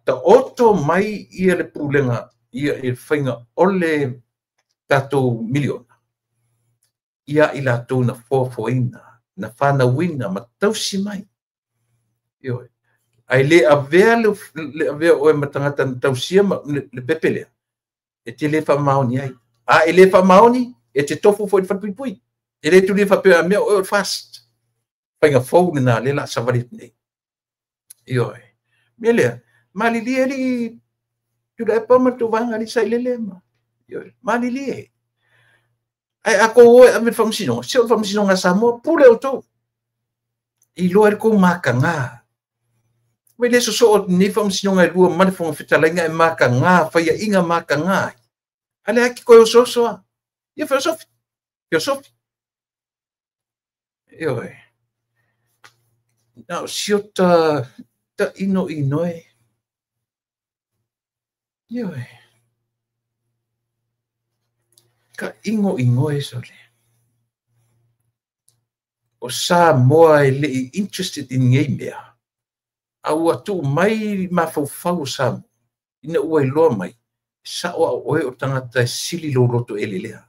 Taoto mai ia le pulega, ia le faiga o le tatou miliona. Ia i latou na foafoaina, na fanauina ma tausi mai. Ioe. Ai le avea le avea oe ma tagata na tausia ma le pepe lea, e te le faamaoni ai. A e le faamaoni, e te tofu foi i le falepuipui. E le tulia faapea mea oe o le FAST. Faiga fou lena lea la savali atu nei. Ioe. Mea lea, malilie alii Tuilaepa ma le tou vaega alii sailele ma. Ioe. Malilie. Ae a tou o e ave le faamasinoga, se o le faamasinoga a Samoa, pule outou. Iloa ai le tou mataga. Vai le sosoo nei faamasinoga e lua ma le Fofoga Fetalaiga e mataga, faiaiga mataga ai. A lea te toe osooso a. Ia feosofi. Feosofi. Ioe. Na o siota ta ino inoe. Ioe. Ka ingo ingoe sole. O Samoa e lei interested in ngei mea. A ua tuu mai mafaufau o Samoa. Ina ua iloa mai. Sao a oe o tangata e sili lou loto ele lea.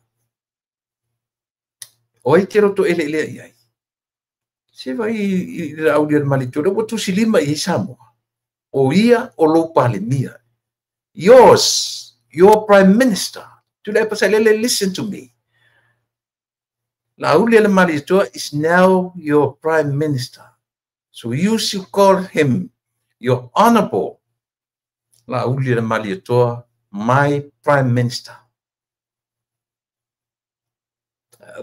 O ai te loto ele lea iai. Se vai i le au lia malitua. Ua tusi lima i Samoa. O ia o lou palemia. Yours, your prime minister. Tuilaepa Sailele, listen to me. Laaulialemalietoa is now your prime minister. So you should call him your honorable Laaulialemalietoa, my prime minister.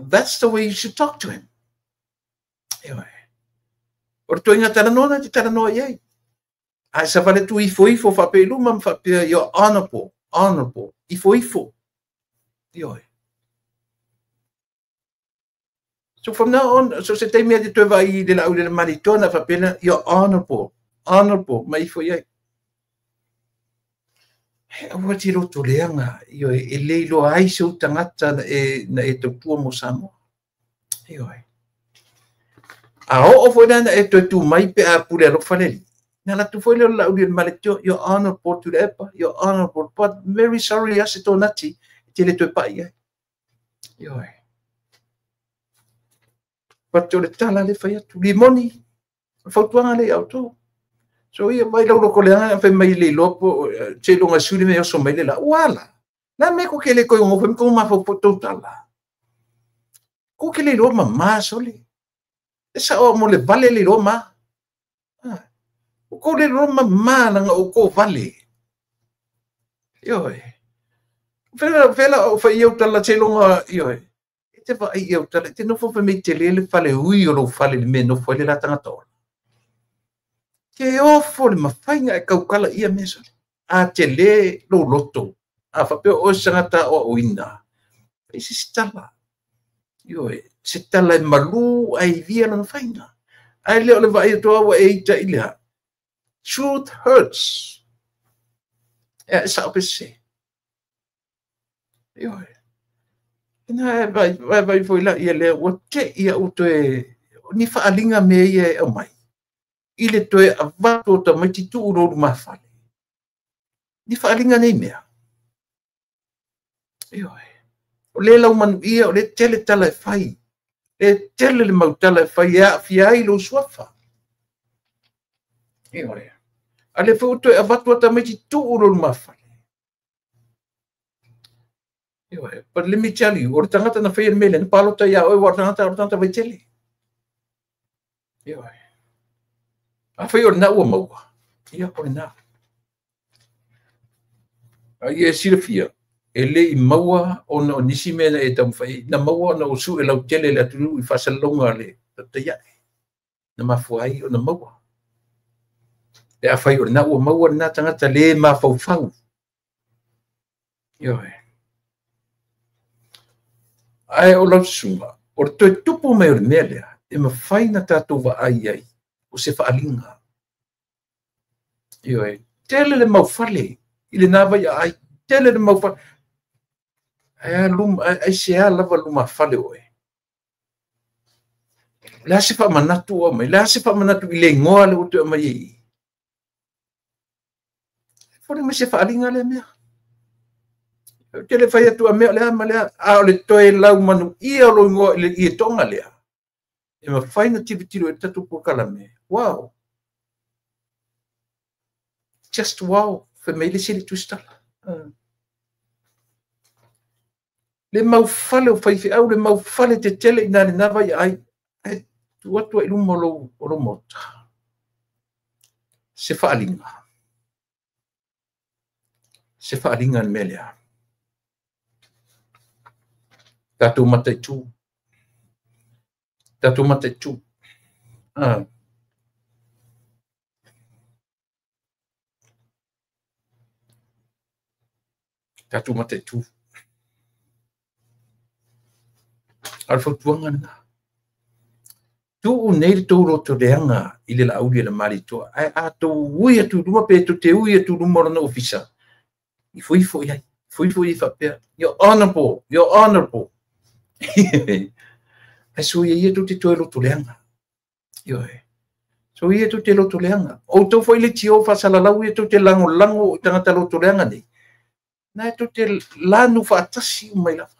That's the way you should talk to him. Anyway. O le toinga talanoa na te talanoa iai. Ai sa vale tu ifo ifo whape luma mwhapea your honorable, honorable, ifo ifo. Ioe. So from now on, so se taimi ate toe vai le Laaulialemalietoa na whapena, your honorable, honorable, ma ifo iai. He aua te roto leanga, ioe, e leiloa ai se utangata na e tautua mo Samoa. Ioe. A o o nana e toe tu mai pe a pule alofa leli. Na la tu foi leo Laaulialemalietoa, your honorable Tuilaepa, your honorable, but very sorry ase tō nati, e te le toe pai ai. Ioe. But o le tala le whai atu, limoni, fautuanga le au tō. So ia mai lau loko leanga, whai mai le lopo, te longa suli me oso mai le la, uala. Na me ko ke le koi ngo, whai ko mawhau po tau tala. Ko ke le loa ma sole. E sa o mo le vale le loa ma. O ko le loa ma langa o ko vale. Ioe. Whela o whai iau tala te longa, ioe. E te whai iau tala, te nofo whai mei te lele whale ui o lo whale le me nofo le la tangata ola. Te ofo le mawhainga e kaukala ia mea sole. A te le lo loto. A whapea o sangata o oina. E se tala. Ioe, se tala e malu ai via lana whainga. Ai leo le vai atoa wa e ita ilea. Truth hurts. E sa o pese. Ioe. Ina e vai vai foi la ia lea ua te ia uto e ni whaalinga me ia e au mai. I le toe avatu o tamaiti tuu roru mawhale. Ni whaalinga nei mea. Ioe. O le lau manu ia, o le tele tala e whai. Le tele le mautala e whai e awhia ai lo suafa. Ioe. A le whai uto e avatu o tamaiti tuu roru mawhale. Ioe. But let me tell you, o le tangata na whai e mele, na palota ia oe, o le tangata vai tele. Ioe. A whai o le nā ua maua. Ia o le nā. A ia e silafia, e le i maua ona o nisi mea na e taumawhai, na maua ona o su e lau tele le atunu i whasalonga le tataiae. Na mafua ai o na maua. Le a whai o le nā ua maua le nā tangata le mawhauwhau. Ioe. Ai o lau sunga, o le toe tupu mai o le mea lea, e mawhai na tātou wa ai ai, o se whaalinga. Ioe, tele le mauwhale, i le nā vai ai, tele le mauwhale. Ai se a lava luma whale oe. Le a se whamanatu o mai, le a se whamanatu i le ngoa le utu mai ei. Fore me se whaalinga le mea. Tele whai atu a mea lea ma lea, a o le toe lau manu ia o lo ngoa i le ia tonga lea. E mawhai na tivitiro e tatu pukala me. Wow. Just wow. Whai mei le sili tustala. Le mauwhale o whaiwhi au, le mauwhale te tele i nā le nā vai ai. Ai tu atua i luma o lo mota. Se whaalinga. Se whaalinga ni melea. Tātou mataitu. Tātou mataitu. Tātou mataitu. Alfa tuanga nā. Tuu nei le tou lotoleaga i le Laauli e le Malietoa, ae a tou ui atu i luma pe tou te ui atu i luma o lona ofisa, ifo ifo i ai, ifo ifo i ai faapea, you're honorable, you're honorable. Ae soia ia tou te toe lotoleaga. Ioe. Soia ia tou te lotoleaga. Outou foi le tio faasalalau ia tou te lagolago i tagata lotoleaga nei, na e tou te lanu faatasi uma i lava.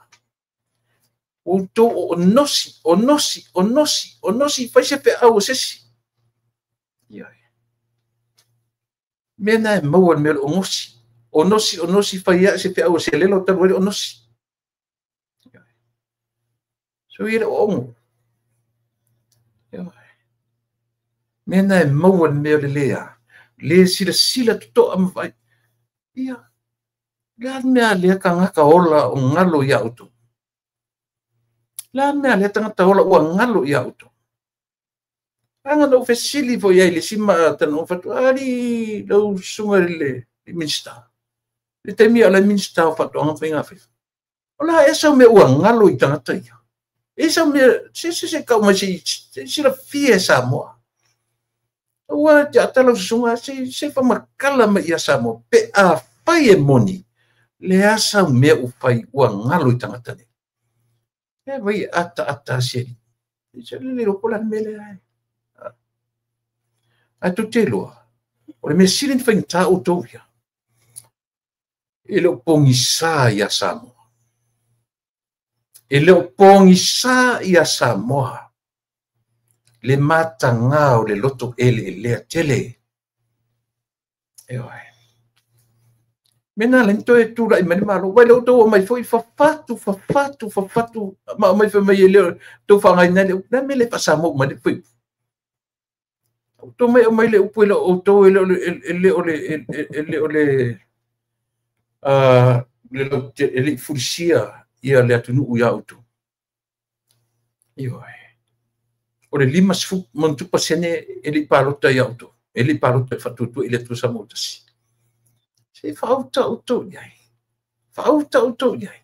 Outou o onosi, onosi, onosi, onosi, fai se feau o sesi. Ioe. Mea na e maua le mea o le ogosi. Onosi, onosi, fai aa se feau o se lelo talu ai le onosi. Ioe. So ia le oogo. Ioe. Mea na e maua le mea o le lea. Le silasila totoa ma vai. Ia. Le a mea lea tagata ola o galo ia outou. Le a mea lea tagata ola ua galo ia outou. Aga na ou fesili foi ai le isi talanoa fatu, ali lau susuga i le Minista. Le taimi o le Minista o Faatoaga ma Faiga Faiva. O le a ea sau mea ua galo i tagata ia. E sau mea, se se se kau mai se silafia e Samoa. Ua te ata lau susuga, se se whamakala mai ia Samoa. Pe a fai e moni, le a sau mea u fai ua galo i tagata nei. E vai ata ata se. Se le le ko la mele ai. Ae tou te iloa, o le mea sili ona faigata outou ia, e le o pogisa ia Samoa. E le o pogisa ia Samoa le mataga o le loto eleelea tele. Ioe. Mea na le toe tulai mai le Malo. Vai le outou o mai foi fafatu, fafatu, fafatu, ma mai foi mai e le tou faagaina le upu. Le mea le faasamoa uma le foi. Outou mai o mai le upu e le outou e le o le e le o le e le o le le e le fulisia ia le atunuu ia outou. Ioe. O le 50% e le palota ia outou. E le palota e faatuatua i le Atua Samoa tasi. Se faauta outou i ai. Faauta outou i ai.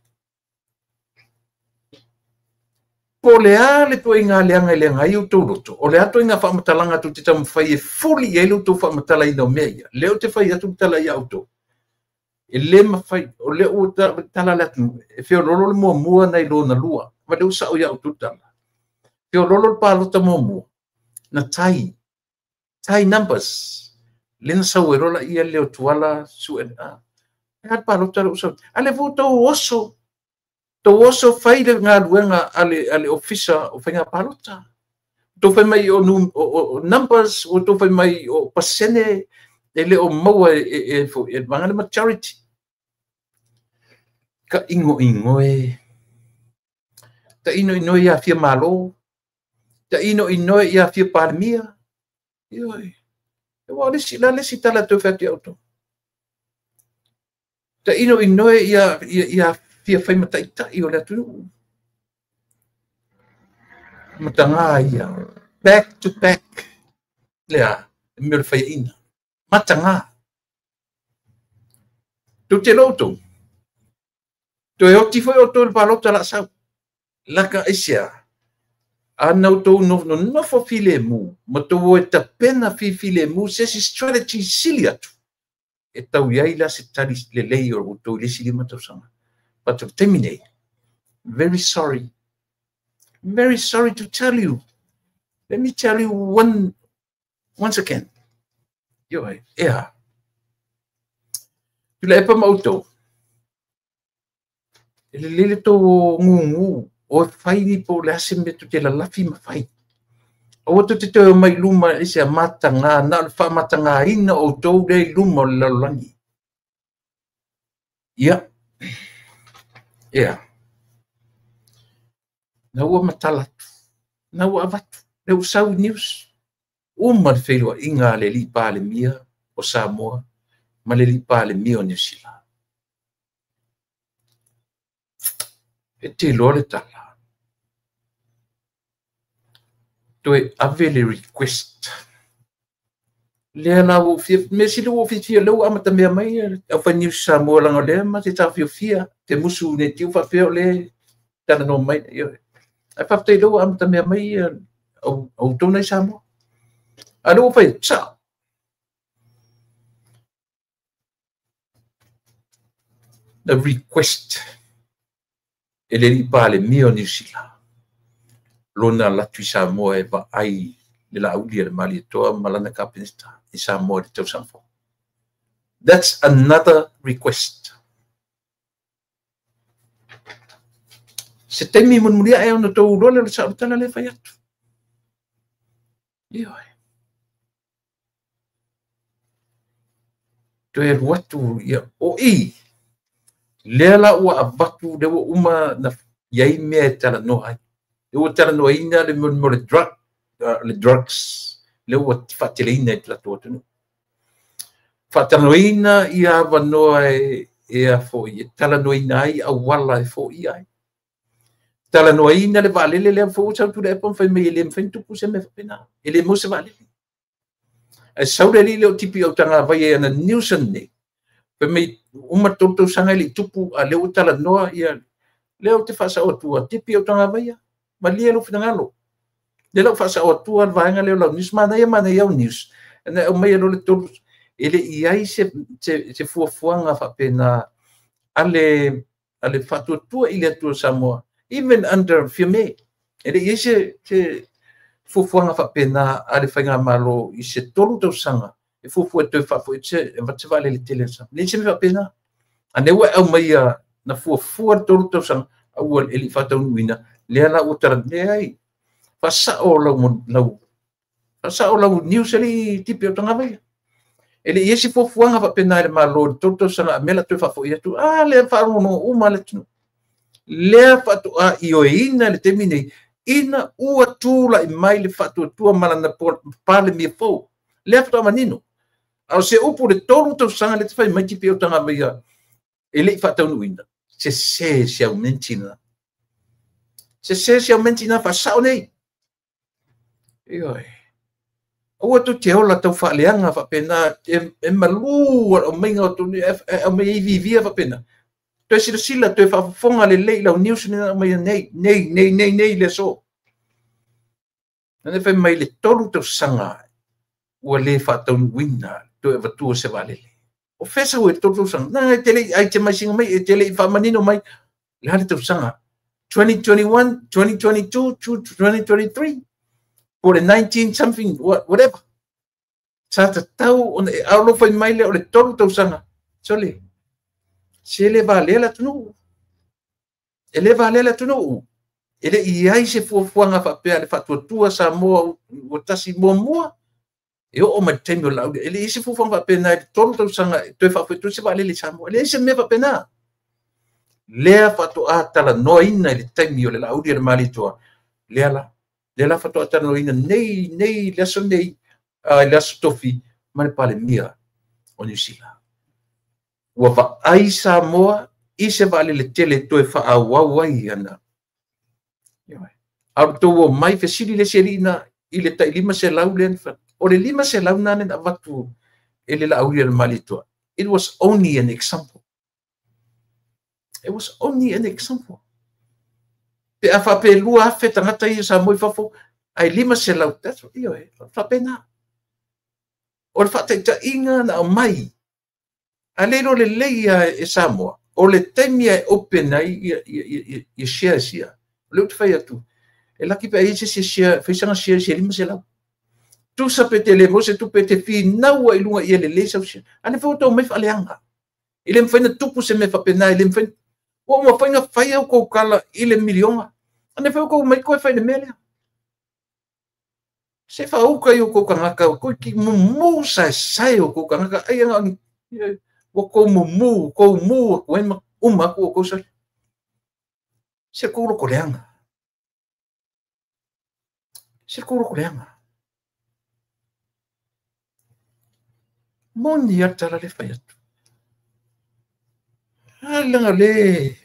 Po o le a le ituaiga leaga e leaga ai outou loto, o le a ituaiga faamatalaga tou te taumafai e fuli i ai lo outou faamatalaina o mea ia. Lea ou te fai atu le tala ia outou. E le mafai, o lea ua tala le atunuu, e feololo le muamua nai lona lua. Ma lea ua sao ia outou tala. Feololo le palota muamua, na tai, tai numbers. Le na sau ai loa laia le o Tuala sue. E a le palota lea ua sau. A lea foi ua tou oso, tou oso fai le galuega a le ofisa o faiga palota. Tou fai mai o numbers, ua tou fai mai o pasene, e le o maua e foi, e vaega le majority. Ka inoinoe, ta inoinoe ia fia Malo, ta inoinoe ia fia Palemia. Ioe. E ua le si, la le si tala toe fai atu ia outou. Ta inoinoe ia fia faimataitai o le atunuu. Mataga ia. Back to back. Lea, e mea o le faiaina. Mataga. Tou te iloa outou. Toe oti foi outou i le palota la sau. Laka aisea. A na outou nonofo filemu, ma tou o e tapena filemu se isi strategy sili atu. E tau i ai la se tali lelei o outou i le isi 5 tausaga. But o le taimi nei, very sorry. Very sorry to tell you. Let me tell you once again. Ioe, ea. Tuilaepa ma outou. E lelei le tou gugu o e fai ni po o le a se mea tou te lalafi ma fai. Aua tou te toe omai i luma i se amataga, na o le faamatagaina o outou lea i luma o le lalolagi. Ia, ea. Na ua matala atu, na ua avatu, lea ua sau i news. Uma le feiloaiga a le alii Palemia o Samoa ma le alii Palemia o Niu Sila. E te iloa le tala. Toe ave le request. Lea la ua ou fia, mea sili ua ou fiafia, lea ua amatamea mai le aufai news Samoa leaga o lea ma te taofiofia, te musu nei tiu faapea o lea talanoa mai. Ioe. Ae faafetai lea ua amatamea mai outou na i Samoa. A lea ua fai, sao. The request e le alii Palemia o Niu Sila lona alu atu i Samoa e vaai le Laauli a le Malietoa ma lana Kapeneta i Samoa i le tausaga fou. That's another request. Se taimi mulimuli ae ona outou iloa lea o le sao o le tala lea e fai atu. Ioe. Toe alu atu ia, o i, lea la ua avatu, lea ua uma na i ai mea e talanoa ai. Lea ua talanoaina le mea o le drug, le drugs, lea ua faateleina i le tatou atunuu. Faatalanoaina ia avanoa e a foi, e talanoaina ai auala e foia ai. Talanoaina le vaalele lea foi ua sau Tuilaepa ma fai mai e le mafai ona tupu se mea faapena. E le maua se vaalele. Ae sau le alii lea o Tipi Autagavaia ia na Nielsen nei. Fai mai uma le 3 tausaga e le i tupu, a lea ua talanoa ia lea ou te faasao atua Tipi Autagavaia. Malie lou finagalo. Lea lau faasao atua le vaega lea o lau news. Manaia manaia au news. Na aumai loa le 3 e le i ai se fuafuaga faapena a le faatuatua i le Atua Samoa, even under Fiame. E le i ai se fuafuaga faapena a le faigamalo i se 3 tausaga e fuafua e toe faafoi se avatu se vaalele tele a Samoa. E leai se mea faapena. A lea ua aumaia na fuafua le 3 tausaga a ua e le i faataunuuina, lea la ua talanoa ai. Faasao lau faasao lau news e le i Tipi Autagavaia. E le i ai se fuafuaga faapena i le Malo i le 3 tausaga a mea la toe faafoi atu. A lea faalogologo uma le atunuu. Lea faatoa ioeina le taimi nei ina ua tulai mai le faatuatua ma lana Palemia fou. Lea faatoa manino. A o se upu le 3 tausaga le te fai mai Tipi Autagavaia e le i faataunuuina. Sese se aumenti na. Sese se aumenti na faasao nei. Ioe. Aua tou te ola tau faaleaga faapena e malu aumaiga o tou e aumai ai vivia faapena. Toe silasila, toe faafofoga lelei i lau news lena aumaia nei, nei, nei, nei, nei le aso. Na fai mai le 3 tausaga ua le faataunuuina toe avatua se vaalele. O fea sau e le 3 tausaga? Na e te le i itemize mai, e te le i faamanino mai. Le a le tausaga? 2021, 2022, 2023, po le 19 something, whatever. Sa tatau ona e alofa mai le o le 3 tausaga. Sole, se le valea le atunuu. E le valea le atunuu. E le i ai se fuafuaga faapea le faatuatua Samoa ua tasi muamua. E oo mai le taimi o le Laauli. E le i ai se fuafuaga faapena i le 3 tausaga e toe faafoetua se vaalele i Samoa. E leai se mea faapena. Lea faatoa talanoaina i le taimi o le Laauli a le Malietoa. Lea la. Lea la faatoa talanoaina nei, nei, le aso nei, le aso Tofi ma le Palemia o Niu Sila. Ua vaai Samoa i se vaalele tele toe faaauau ai ana. A o tou o mai fesili le isi alii na i le tai 500 lea na o le 500 na na avatu e le Laauli a le Malietoa. It was only an example. It was only an example. Pe a faapea 2,000 tagata ia Samoa i fafo, ai 500, that's what, ioe, faapena. O le faataitaiga na aumai, a le iloa lelei ia e Samoa, o le taimi e open ai ia shares ia. O lea ou te fai atu, e laki pe ai se share, fai sanga share se 500. Tusa pe te le maua se tupe te finaua i luga ia lelei sau share. A le fai o tau mai faaleaga. E le mafai na tupu se mea faapena, e le mafai. Ua mafai na fai au kou kala i le miliona. A le fai o kou mai koe fai le mea lea. Se whaauka i o kou kangaka, koe ki mumu sae sae o kou kangaka, ai anga ni, ua kou mumu, kou mu aku ai ma uma aku o kou sae. Se kou loko leanga. Se kou loko leanga. Moni a tala le whai atu. A langa le,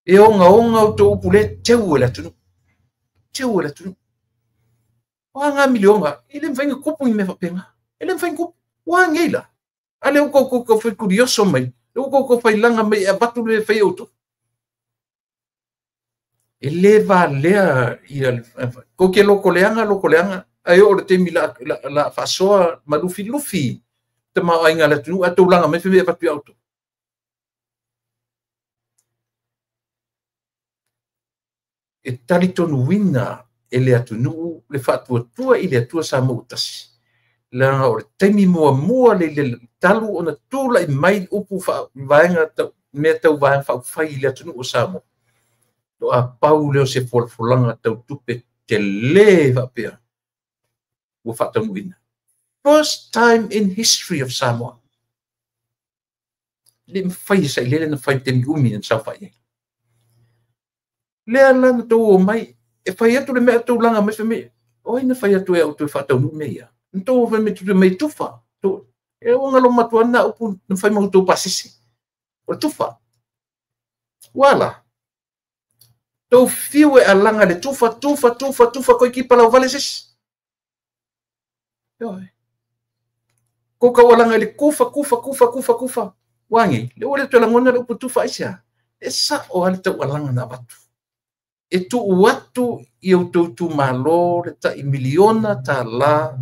e onga onga o tō upu le teu e le atunu. Teu e le atunu. Oa ngā milionga, e le mwhainga kupu i me whapenga. E le mwhainga kupu, oa ngei la. A le uko koukou whai kurioso mai, le uko koukou whai langa mai e avatu le whai auto. E le valea ia tou te lotoleaga lotoleaga ae oo i le taimi la faasoa ma lufilufi tamaoaiga a le atunuu ae tulaga mai fai avatu ia outou. E talitonuina e le atunuu le faatuatua i le Atua Samoa ua tasi, leaga o le taimi muamua le talu ona tulai mai upu vaega mea tau vaega faaupufai i le atunuu o Samoa, toa pau lea o se folafolaga tau tupe tele faapea ua faataunuuina. First time in history of Samoa. Le mafai e sailele na fai taimi umi na saofai ai. Lea la na tou omai e fai atu le mea tulaga mai fai mai o ai na fai atu e au toe faataunuu mea ia. Na tou fai mai tupe mai tufa. E ua galo matua na upu na fai mai tou pasese. O le tufa. Wala. Tou fiu e alaga le tufa, tufa, tufa, tufa, koi kipa lau vale sesi. Ko kau alaga le kufa, kufa, kufa, kufa, kufa. Wangi, le ua le tualangona le upu tufa aisea. E sa o ale tau alaga na avatu. E tuu atu i o tau malo le tai miliona tālā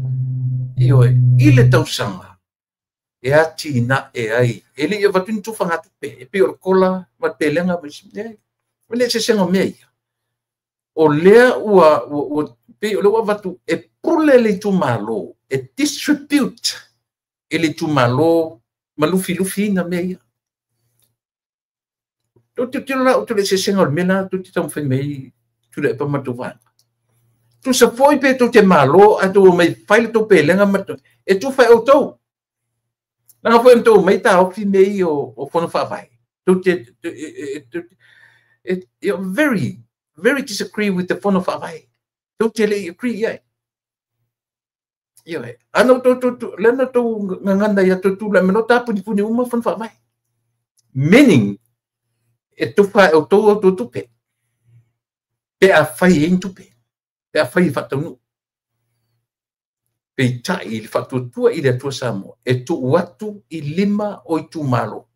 ioe i le tausaga e ati na e ai. E le i avatu ni tufa ngatupe. E pei o le kola ma le pelega ma isi mea. O le eseesega o mea ia. O lea ua pei o lea ua avatu e pule le itumalo, e distribute e le itumalo ma lufilufiina mea ia. Tou tilotilo la outou i le eseesega o le mea la tou te taumafai mai Tuilaepa ma le tou vaega. Tusa foi pe tou te malo ae tou omai fai le tou pelega ma e tufa e outou. Leaga foi na tou omai taofi mea ia o fono faavae. Tou te very, very disagree with the fono faavae. Tou te le i agree i ai. Ioe. Ana outou lea na outou gagana ia tou tulai mai loa tapunipuni uma fono faavae. Meaning, e tufa e outou outou tupe. Pe a fai e ni tupe. Pe a fai e faataunuu. Peitai i le faatuatua i le Atua Samoa, e tuu atu i lima o itumalo.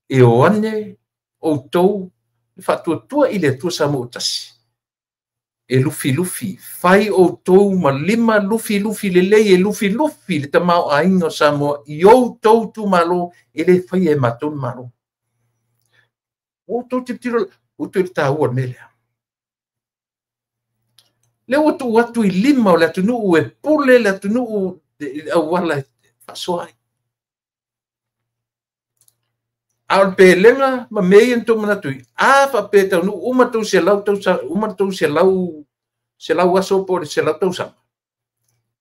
E o ane outou le faatuatua i le Atua Samoa ua tasi. E lufilufi, fai outou ma lima lufilufi lelei e lufilufi le tamaoaiga o Samoa i outou itumalo e le faia e matou le Malo. Ua outou tilotilo, outou i le taua o le mea lea. Lea ua tuu atu i lima o le atunuu e pule le atunuu i le auala e faasoa ai. A o le pelega ma mea ia na tou manatu i, a faapea taunuu uma tou selau tausaga, uma tou selau, selau aso po o le 100 tausaga.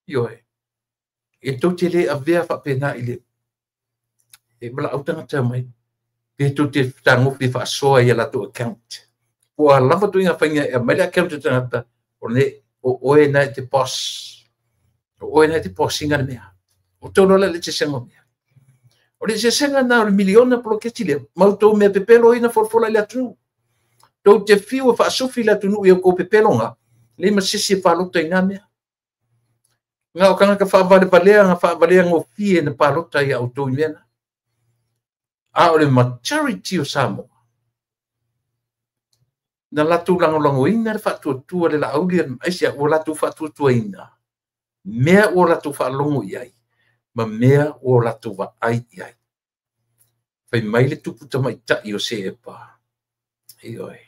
Ioe, e tou te le avea faapena i le e valaau tagata mai. Pe tou te fetagofi e faasoa i a latou account. Po o a lava ituaiga faiga e aumai le account o tagata, o le o oe na e te boss. O oe na e te boss ina le mea. O tau loa le eseesega o mea. O le eseesega na o le miliona poloketi lea, ma outou mea pepelo ai na folafola i le atunuu. Tou te fiu e faasufi le atunuu i outou pepeloga, leai ma se isi e palota i na mea. Na o tagata faavalevalea na faavalea gofie na palota ia outou i mea na. A o le majority o Samoa, na latou lagolagoina le faatuatua le Laauli aisea ua latou faatuatuaina mea ua latou faalogo i ai ma mea ua latou vaai i ai. Fai mai le tupu tamaitai o Seepa, ioe,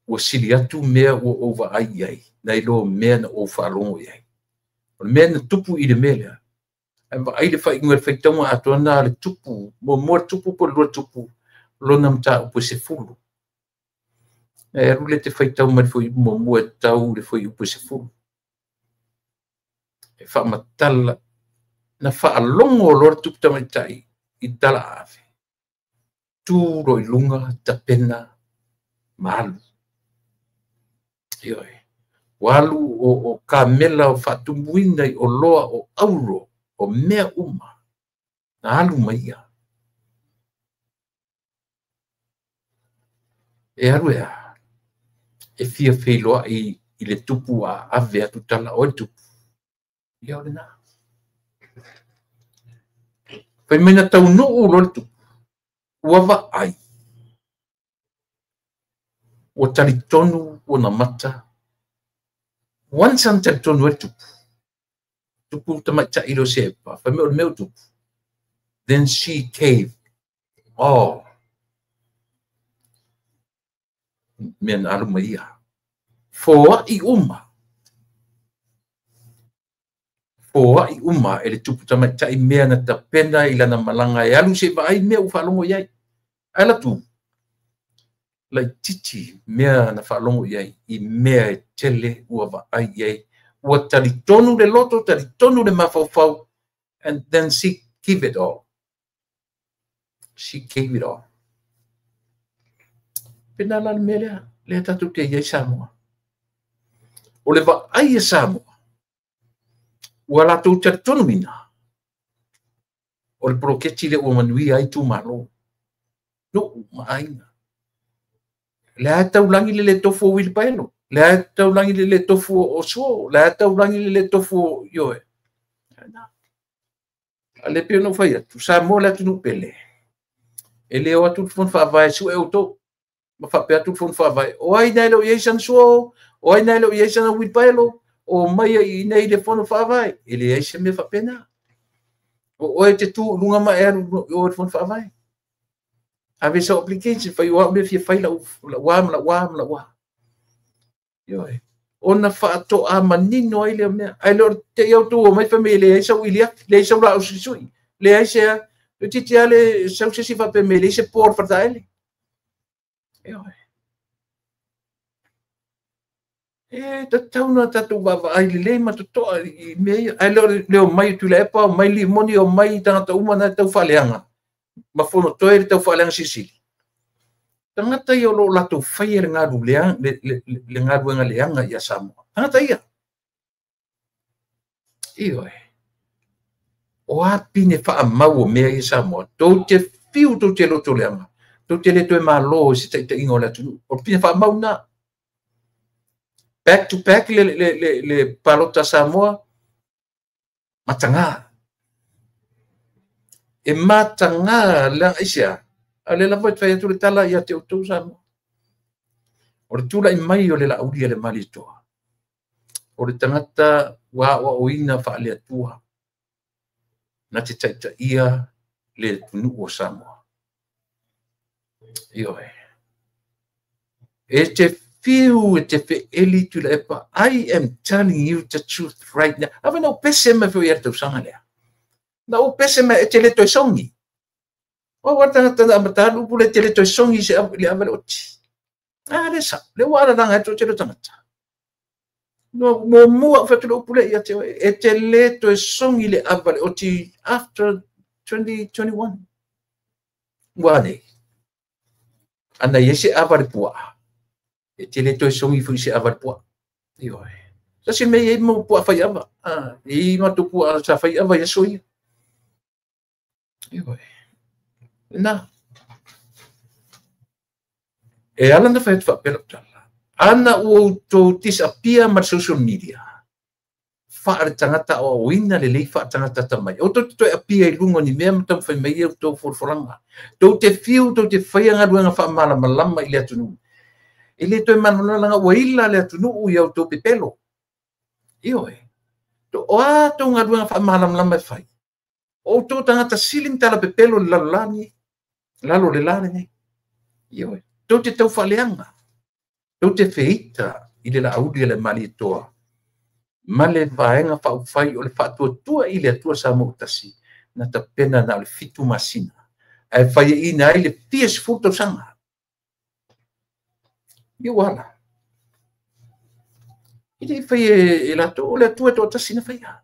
ua sili atu mea ua ou vaai i ai nai lo mea na ou faalogo i ai. O le mea na tupu i le mea lea, ae vaai le faaiuga le faitauga atoa na le tupu, muamua le tupu po o le lua tupu, lona mataupu e 10. E alu le te faitau mai le fuaiupu muamua e tau le fuaiupu e 10. E faamatala na faalogo loa le tupu tamaitai i tala ave. Tu loa i luga tapena ma alu. Ioe. Ua alu o kamela o faatumuina i oloa o auro o mea uma. Na alu mai ia. E alu e a. E fia feiloai i le tupu a ave atu tala o le tupu. Ia o lena. Fai mai na taunuu loa le tupu. Ua vaai. Ua talitonu ona mata. Once ana talitonu e tupu. Tupu tamaitai lo sepa. Fai mea o le mea o tupu. Then she caved. Oh. Mea na alu mai ia. Foai uma. Foai uma e le tupu tamaitai mea na tapena i lana malanga e alu se vaai mea u faalogo i ai. Ae la tu. Laititi mea na faalogo i ai i mea e tele ua vaai i ai. Ua talitonu le loto, talitonu le mafaufau, and then she give it all. She gave it all. Pena la le mea lea, lea tatou te iai Samoa. O le vaai e Samoa, ua latou talitonuina o le poloketi lea ua manuia ai itumalo, nuu ma aiga. Le a taulagi le le tofu o Wilipaelo, le a taulagi le le tofu o Suo, le a taulagi le le tofu o Ioe. A le pei ona ou fai atu, Samoa le atunuu pele. E le o atu le fono faavae sue outou. Ma faapea atu le fono faavae, o ai na e le o i ai sana suo, o ai na e le o i ai sana Wilipaelo, o mai i nei le fono faavae. E leai se mea faapena. O oe te tu lunga ma e alu o le fono faavae. Ave sau application, fai o au mea fia fai lau ua ma lau ua ma lau ua. Ioe. Ona faatoa manino ai lea mea. Ai le o te i au tu o mai fai mai e leai sau iliafi, leai sau laau suisui, leai se a. Le titi ale sau se si faapea mai leai se po o le faletaele. Ioe. E tatau na tatou vaavaai lelei ma totoa i mea ia. Ai le o mai Tuilaepa, o mai Limoni, o mai tagata uma na e tau faaleaga. Ma fono toe le tau faaleaga silisili. Tagata ia o lo o latou faia le galuega leaga ia Samoa. Tagata ia. Ioe. O a pine faamau o mea ia Samoa. Tou te fiu, tou te loto leaga. Tou te le toe malo i se taitaiga o le atunuu. O le pine faamau na. Back to back le palota Samoa. Mataga. E mataga leaga aisea. A le lava e fai atu le tala ia te outou Samoa. O le tula'i mai o le Laauli a le Malietoa. O le tagata ua aoaoina faale-Atua. Na te taitaia le atunuu o Samoa. Ioe. E te fiu e te feeli Tuilaepa. I am telling you the truth right now. Ava na ou pese mai foi ia le tausaga lea. Na ou pese mai e te le toe sogi. O ua tagata na amata alu upu le te le toe sogi se le ava le oti. A le sa, le ua alalaga e toatele o tagata. No muamua ou fai atu le upu lea ia te oe, e te le toe sogi le ava le oti after 2021. Ua nei. Ana i ai se ava le puaa. E te le toe sogi foi se ava le puaa. Ioe. Tasi le mea i ai mau puaa fai ava. I matou puaa sa fai ava i aso ia. Ioe. Na. E ala na fai atu faapea lau tala. Ana ua outou disappear ma le social media. Faale tagata aoaoina lelei faatagata atamai. Outou te toe apia i luga o ni mea ma taumafai mai ai outou folafolaga. Tou te fiu, tou te faia galuega faamalamalama i le atunuu. E le toe malamalama leaga ua ila le atunuu i a outou pepelo. Ioe. O a tou galuega faamalamalama e fai? O outou tagata sili ma tala pepelo i le lalolagi, lalo o le la lenei. Ioe. Tou te tau faaleaga. Tou te feita i le Laauli a le Malietoa ma le vaega faaupufai o le faatuatua i le Atua Samoa ua tasi na tapena na o le 7 masina ae faiaina ai le fia sefulu tausaga. Ia ua ala. E le i fai e latou, o le Atua e toatasi na faia.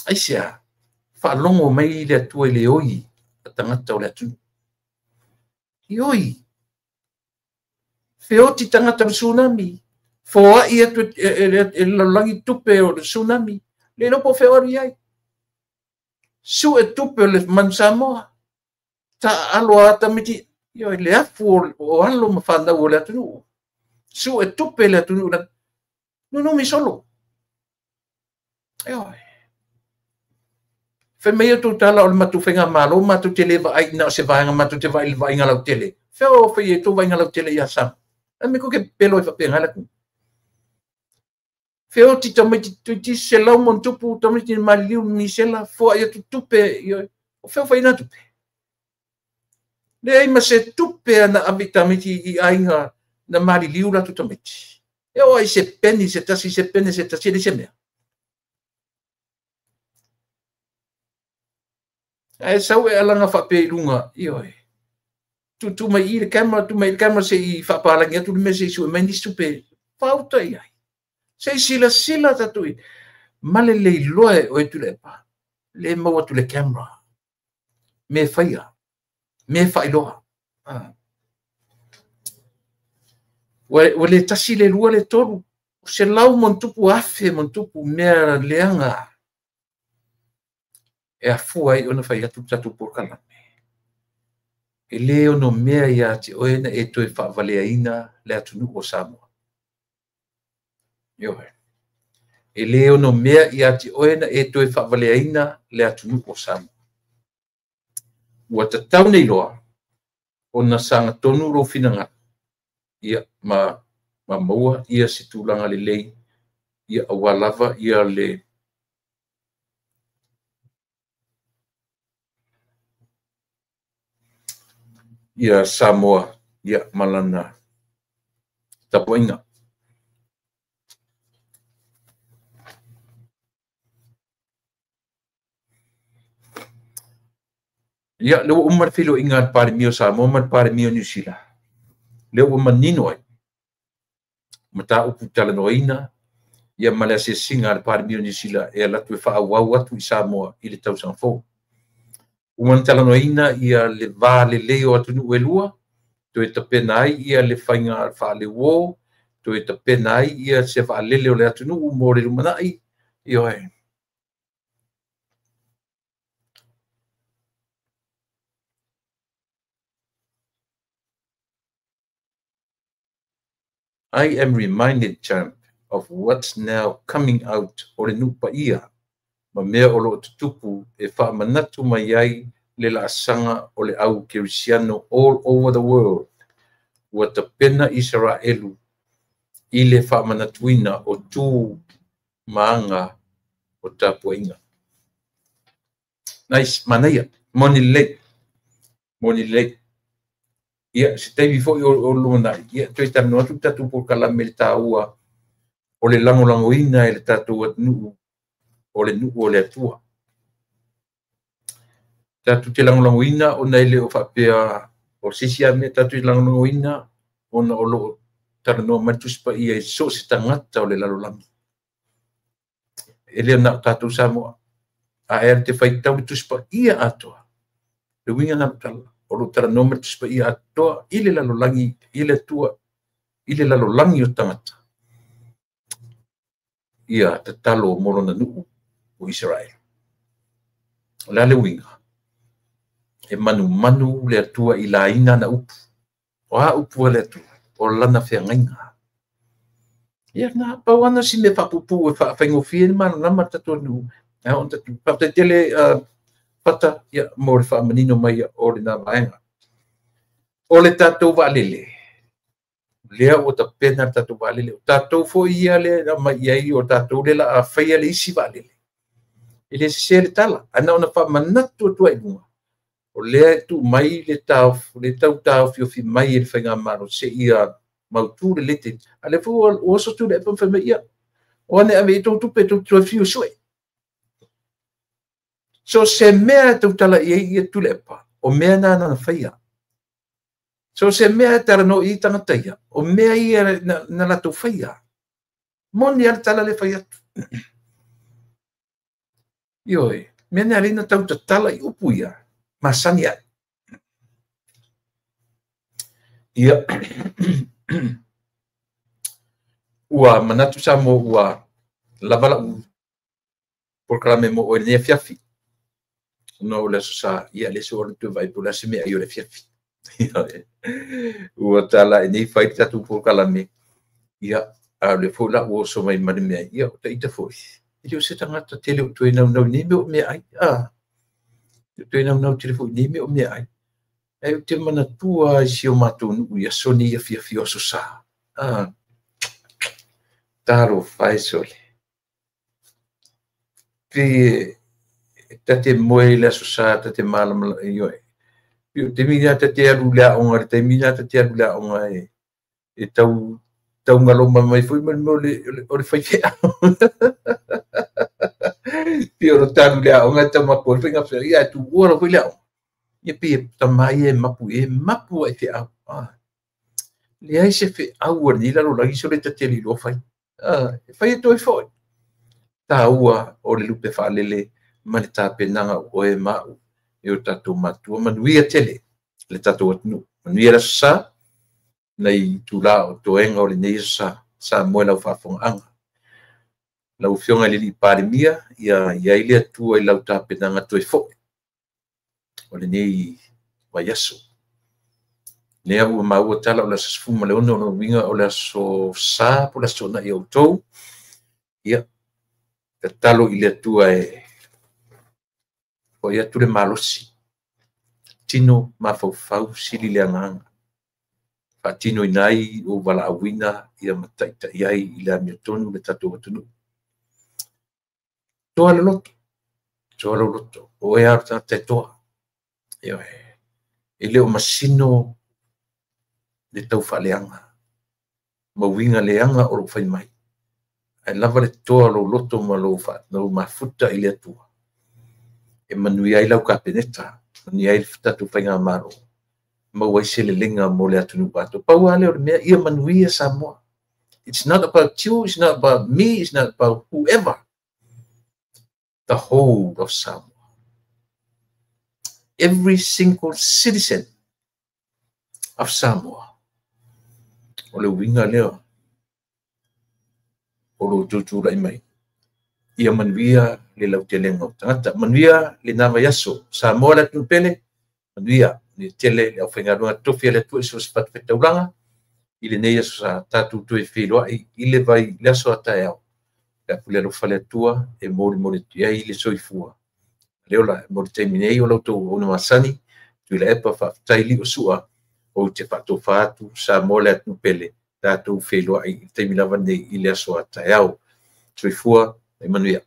Aisea, faalogo mai le Atua i le oi a tagata o le atunuu. I oi. Feoti tagata o le tsunami. Foai atu e le lalolagi tupe o le tsunami. Le iloa po o fea o alu i ai. Sue tupe o le Manu Samoa. Taaalo a tamaiti. Ioe, le afu o alo ma fanau o le atunuu. Sue tupe le atunuu. Nunumi solo. Ioe. Fai mai outou tala o le matou faigamalo, matou te le vaai na o se vaega, matou te vaai i le vaaiga lautele. Fea o fai e tou vaaiga lautele ia Samoa? A mea tou te pepelo ai faapena le atunuu. Feoti tamaiti toeitiiti 100+ tamaiti na maliliu i Misela, foai atu tupe, o fea o fai na tupe? Leai ma se tupe na ave i tamaiti i aiga na maliliu latou tamaiti. E oo lava i se peni se tasi, se pene se tasi, e leai se mea. Ae sau e alaga faapea i luga, ioe, tuutuu mai i le camera, tuu mai i le camera se i faapalagi atu le mea se i sue mai nisi tupe. Fauta i ai. Se i silasila tatou i ma le leiloa e oe Tuilaepa, le maua atu le camera. Mea e faia, mea e faailoa. Ua le tasi, le lua, le tolu, 100,000+ mea leaga e afua ai ona fai atu le tatou polokalame. E le ono mea ia te oe na e toe faavaleaina le atunuu o Samoa. Ioe. E le ono mea ia te oe na e toe faavaleaina le atunuu o Samoa. Ua tatau nei loa ona sagatonu lou finagalo, ia, ma maua ia se tulaga lelei, ia aua lava ia le ia Samoa, ia ma lana tapuaiga. Ia, lea ua uma le feiloaiga a le Palemia o Samoa ma le Palemia o Niu Sila. Lea ua manino ai mataupu talanoaina, ia ma le asiasiga a le Palemia o Niu Sila e alu atu e faaauau atu i Samoa i le tausaga fou. Ua na talanoaina ia le va lelei o atunuu e lua, toe tapena ai ia le faiga faaleuo, toe tapena ai ia se vaalele o le atunuu mo le lumanai. Ioe. I am reminded, champ, of what's now coming out o le nuu paia ma mea o loo tutupu e faamanatu mai ai le laasaga o le au kerisiano all over the world. Ua tapena Isaraelu i le faamanatuina o tu ma aga o tapuaiga. Nice, manaia, moni lelei, moni lelei. Ia, se taimi foi o lumanai, ia, toe talanoa atu le tatou polokalame le taua o le lagolagoina e le tatou atunuu o le nuu o le Atua. Tatou te lagolagoina ona e le o faapea o se isi lava mea, tatou te lagolagoina ona o loo talanoa mai le Tusi Paia i so o se tagata o le lalolagi. E le na o tatou Samoa. A e alu te faitau le Tusi Paia atoa, le uiga na tala, o lo talanoa mai le Tusi Paia atoa i le lalolagi, i le Atua, i le lalolagi o tagata. Ia tatalo mo lona nuu o Israel. O le a le uiga? E manumanu le Atua i laina na upu. O a upu a le Atua? O lana feagaiga. Ia na pau ana si mea faapuupuu e faafaigofie le malamalama le tatou nuu. A on tatou faafetai tele Fata, ia, mo le faamanino mai o lena vaega. O le tatou vaalele, lea ua tapena le tatou vaalele. O tatou foi ia le mai i ai, o tatou le la a faia le isi vaalele. E le sese le tala, ae na ona faamanatu atu ai i luga. O lea e tuu mai le le tau taofiofi mai e le faigamalo se ia mautu le lete. A le foi ua oso tu le epa fai mai ia. O ane ave i tau tupe tau toe fiu sue. So se mea e tautala i ai ia Tuilaepa, o mea na na faia. So se mea e talanoa i tagata ia, o mea ia na latou faia. Moni a le tala le fai atu. Ioe, mea na alei na tau tatala i upu ia, masani ai. Ia, ua manatu Samoa ua lava lau polokalame mo oe lenei afiafi. No o le aso sa, ia le so o le vai po le ase mea ai o le afiafi. Ua tala e nei fai le tatou polokalame. Ia, a le foi la ua oso mai ma le mea, ia, o taita foi. E le o se tagata tele o toe naunau nei mea o mea ai. A, o toe naunau tele foi nei mea o mea ai. Ae ou te manatua i si o matou nuu i aso nei afiafi o Aso Sa. Talofa e sole. Pe ta te moe i le Aso Sa, ta te malamalama ioe. O le taimi lena ta te alu i le aoga, le taimi lena ta te alu i le aoga e tau taugaloma mai foi ma le mea o le faifeau. Pei o le ta alu i le aoga e tau mapu ai le faiga feau, ia ae tuua lau foi le aoga. Ia pei e tama ia e mapu e mapu ai feau. Leai se feau a lenei lalolagi sole ta te le iloa fai. E fai atu ai foi. Taua o le lupe faalele ma le tapenaga o oe ma au e o tatou matua. Manuia tele le tatou atunuu. Manuia le Aso Sa, nai itula o toega o lenei Aso Sa. Samoa i lau faafofogaaga. Lau Afioga i le Palemia, ia i ai le Atua i lau tapenaga toe foi o lenei vaiaso. Lea ua maua tala o le aso 16, o lona uiga o le Aso Sa po o le Aso Toonai o outou. Ia, tatalo i le Atua e foi atu le malosi, tino mafaufau sili le agaga, faatinoina ai ou valaauina ia ma taitai ai i le amiotonu le tatou atunuu. Toa le loto, toa lou loto, o oe lava o le tagata e toa. Ioe. E le o masino le taufaaleaga ma uiga leaga o lo o fai mai, ae lava le toa o lou loto ma lou mafuta i le Atua e manuia ai lau Kapeneta, manuia ai le tatou faigamalo, maua ai se leleiga mo le atunuu atoa. Pau lava lea o le mea, ia manuia Samoa. It's not about you, it's not about me, it's not about whoever. The whole of Samoa. Every single citizen of Samoa. O le uiga lea o lo outou tulai mai. Ia manuia le lautelega o tagata. Manuia lena vaiaso. Samoa le atunuu pele, manuia. Manuia tele le aufaigaluega totofi a le Atua i so o se fatafaitaulaga. I lenei aso sa tatou toe feiloai i le vai le aso a taeao. Pe a pule alofa le Atua e molimoli atu i ai le soifua. Le ola mo le taimi nei o la outou auauna masani, Tuilaepa faafetai lio sua, ou te faatofa atu Samoa le atunuu pele, tatou feiloai i le taimi lava nei i le aso a taeao. Soifua ma ia manuia.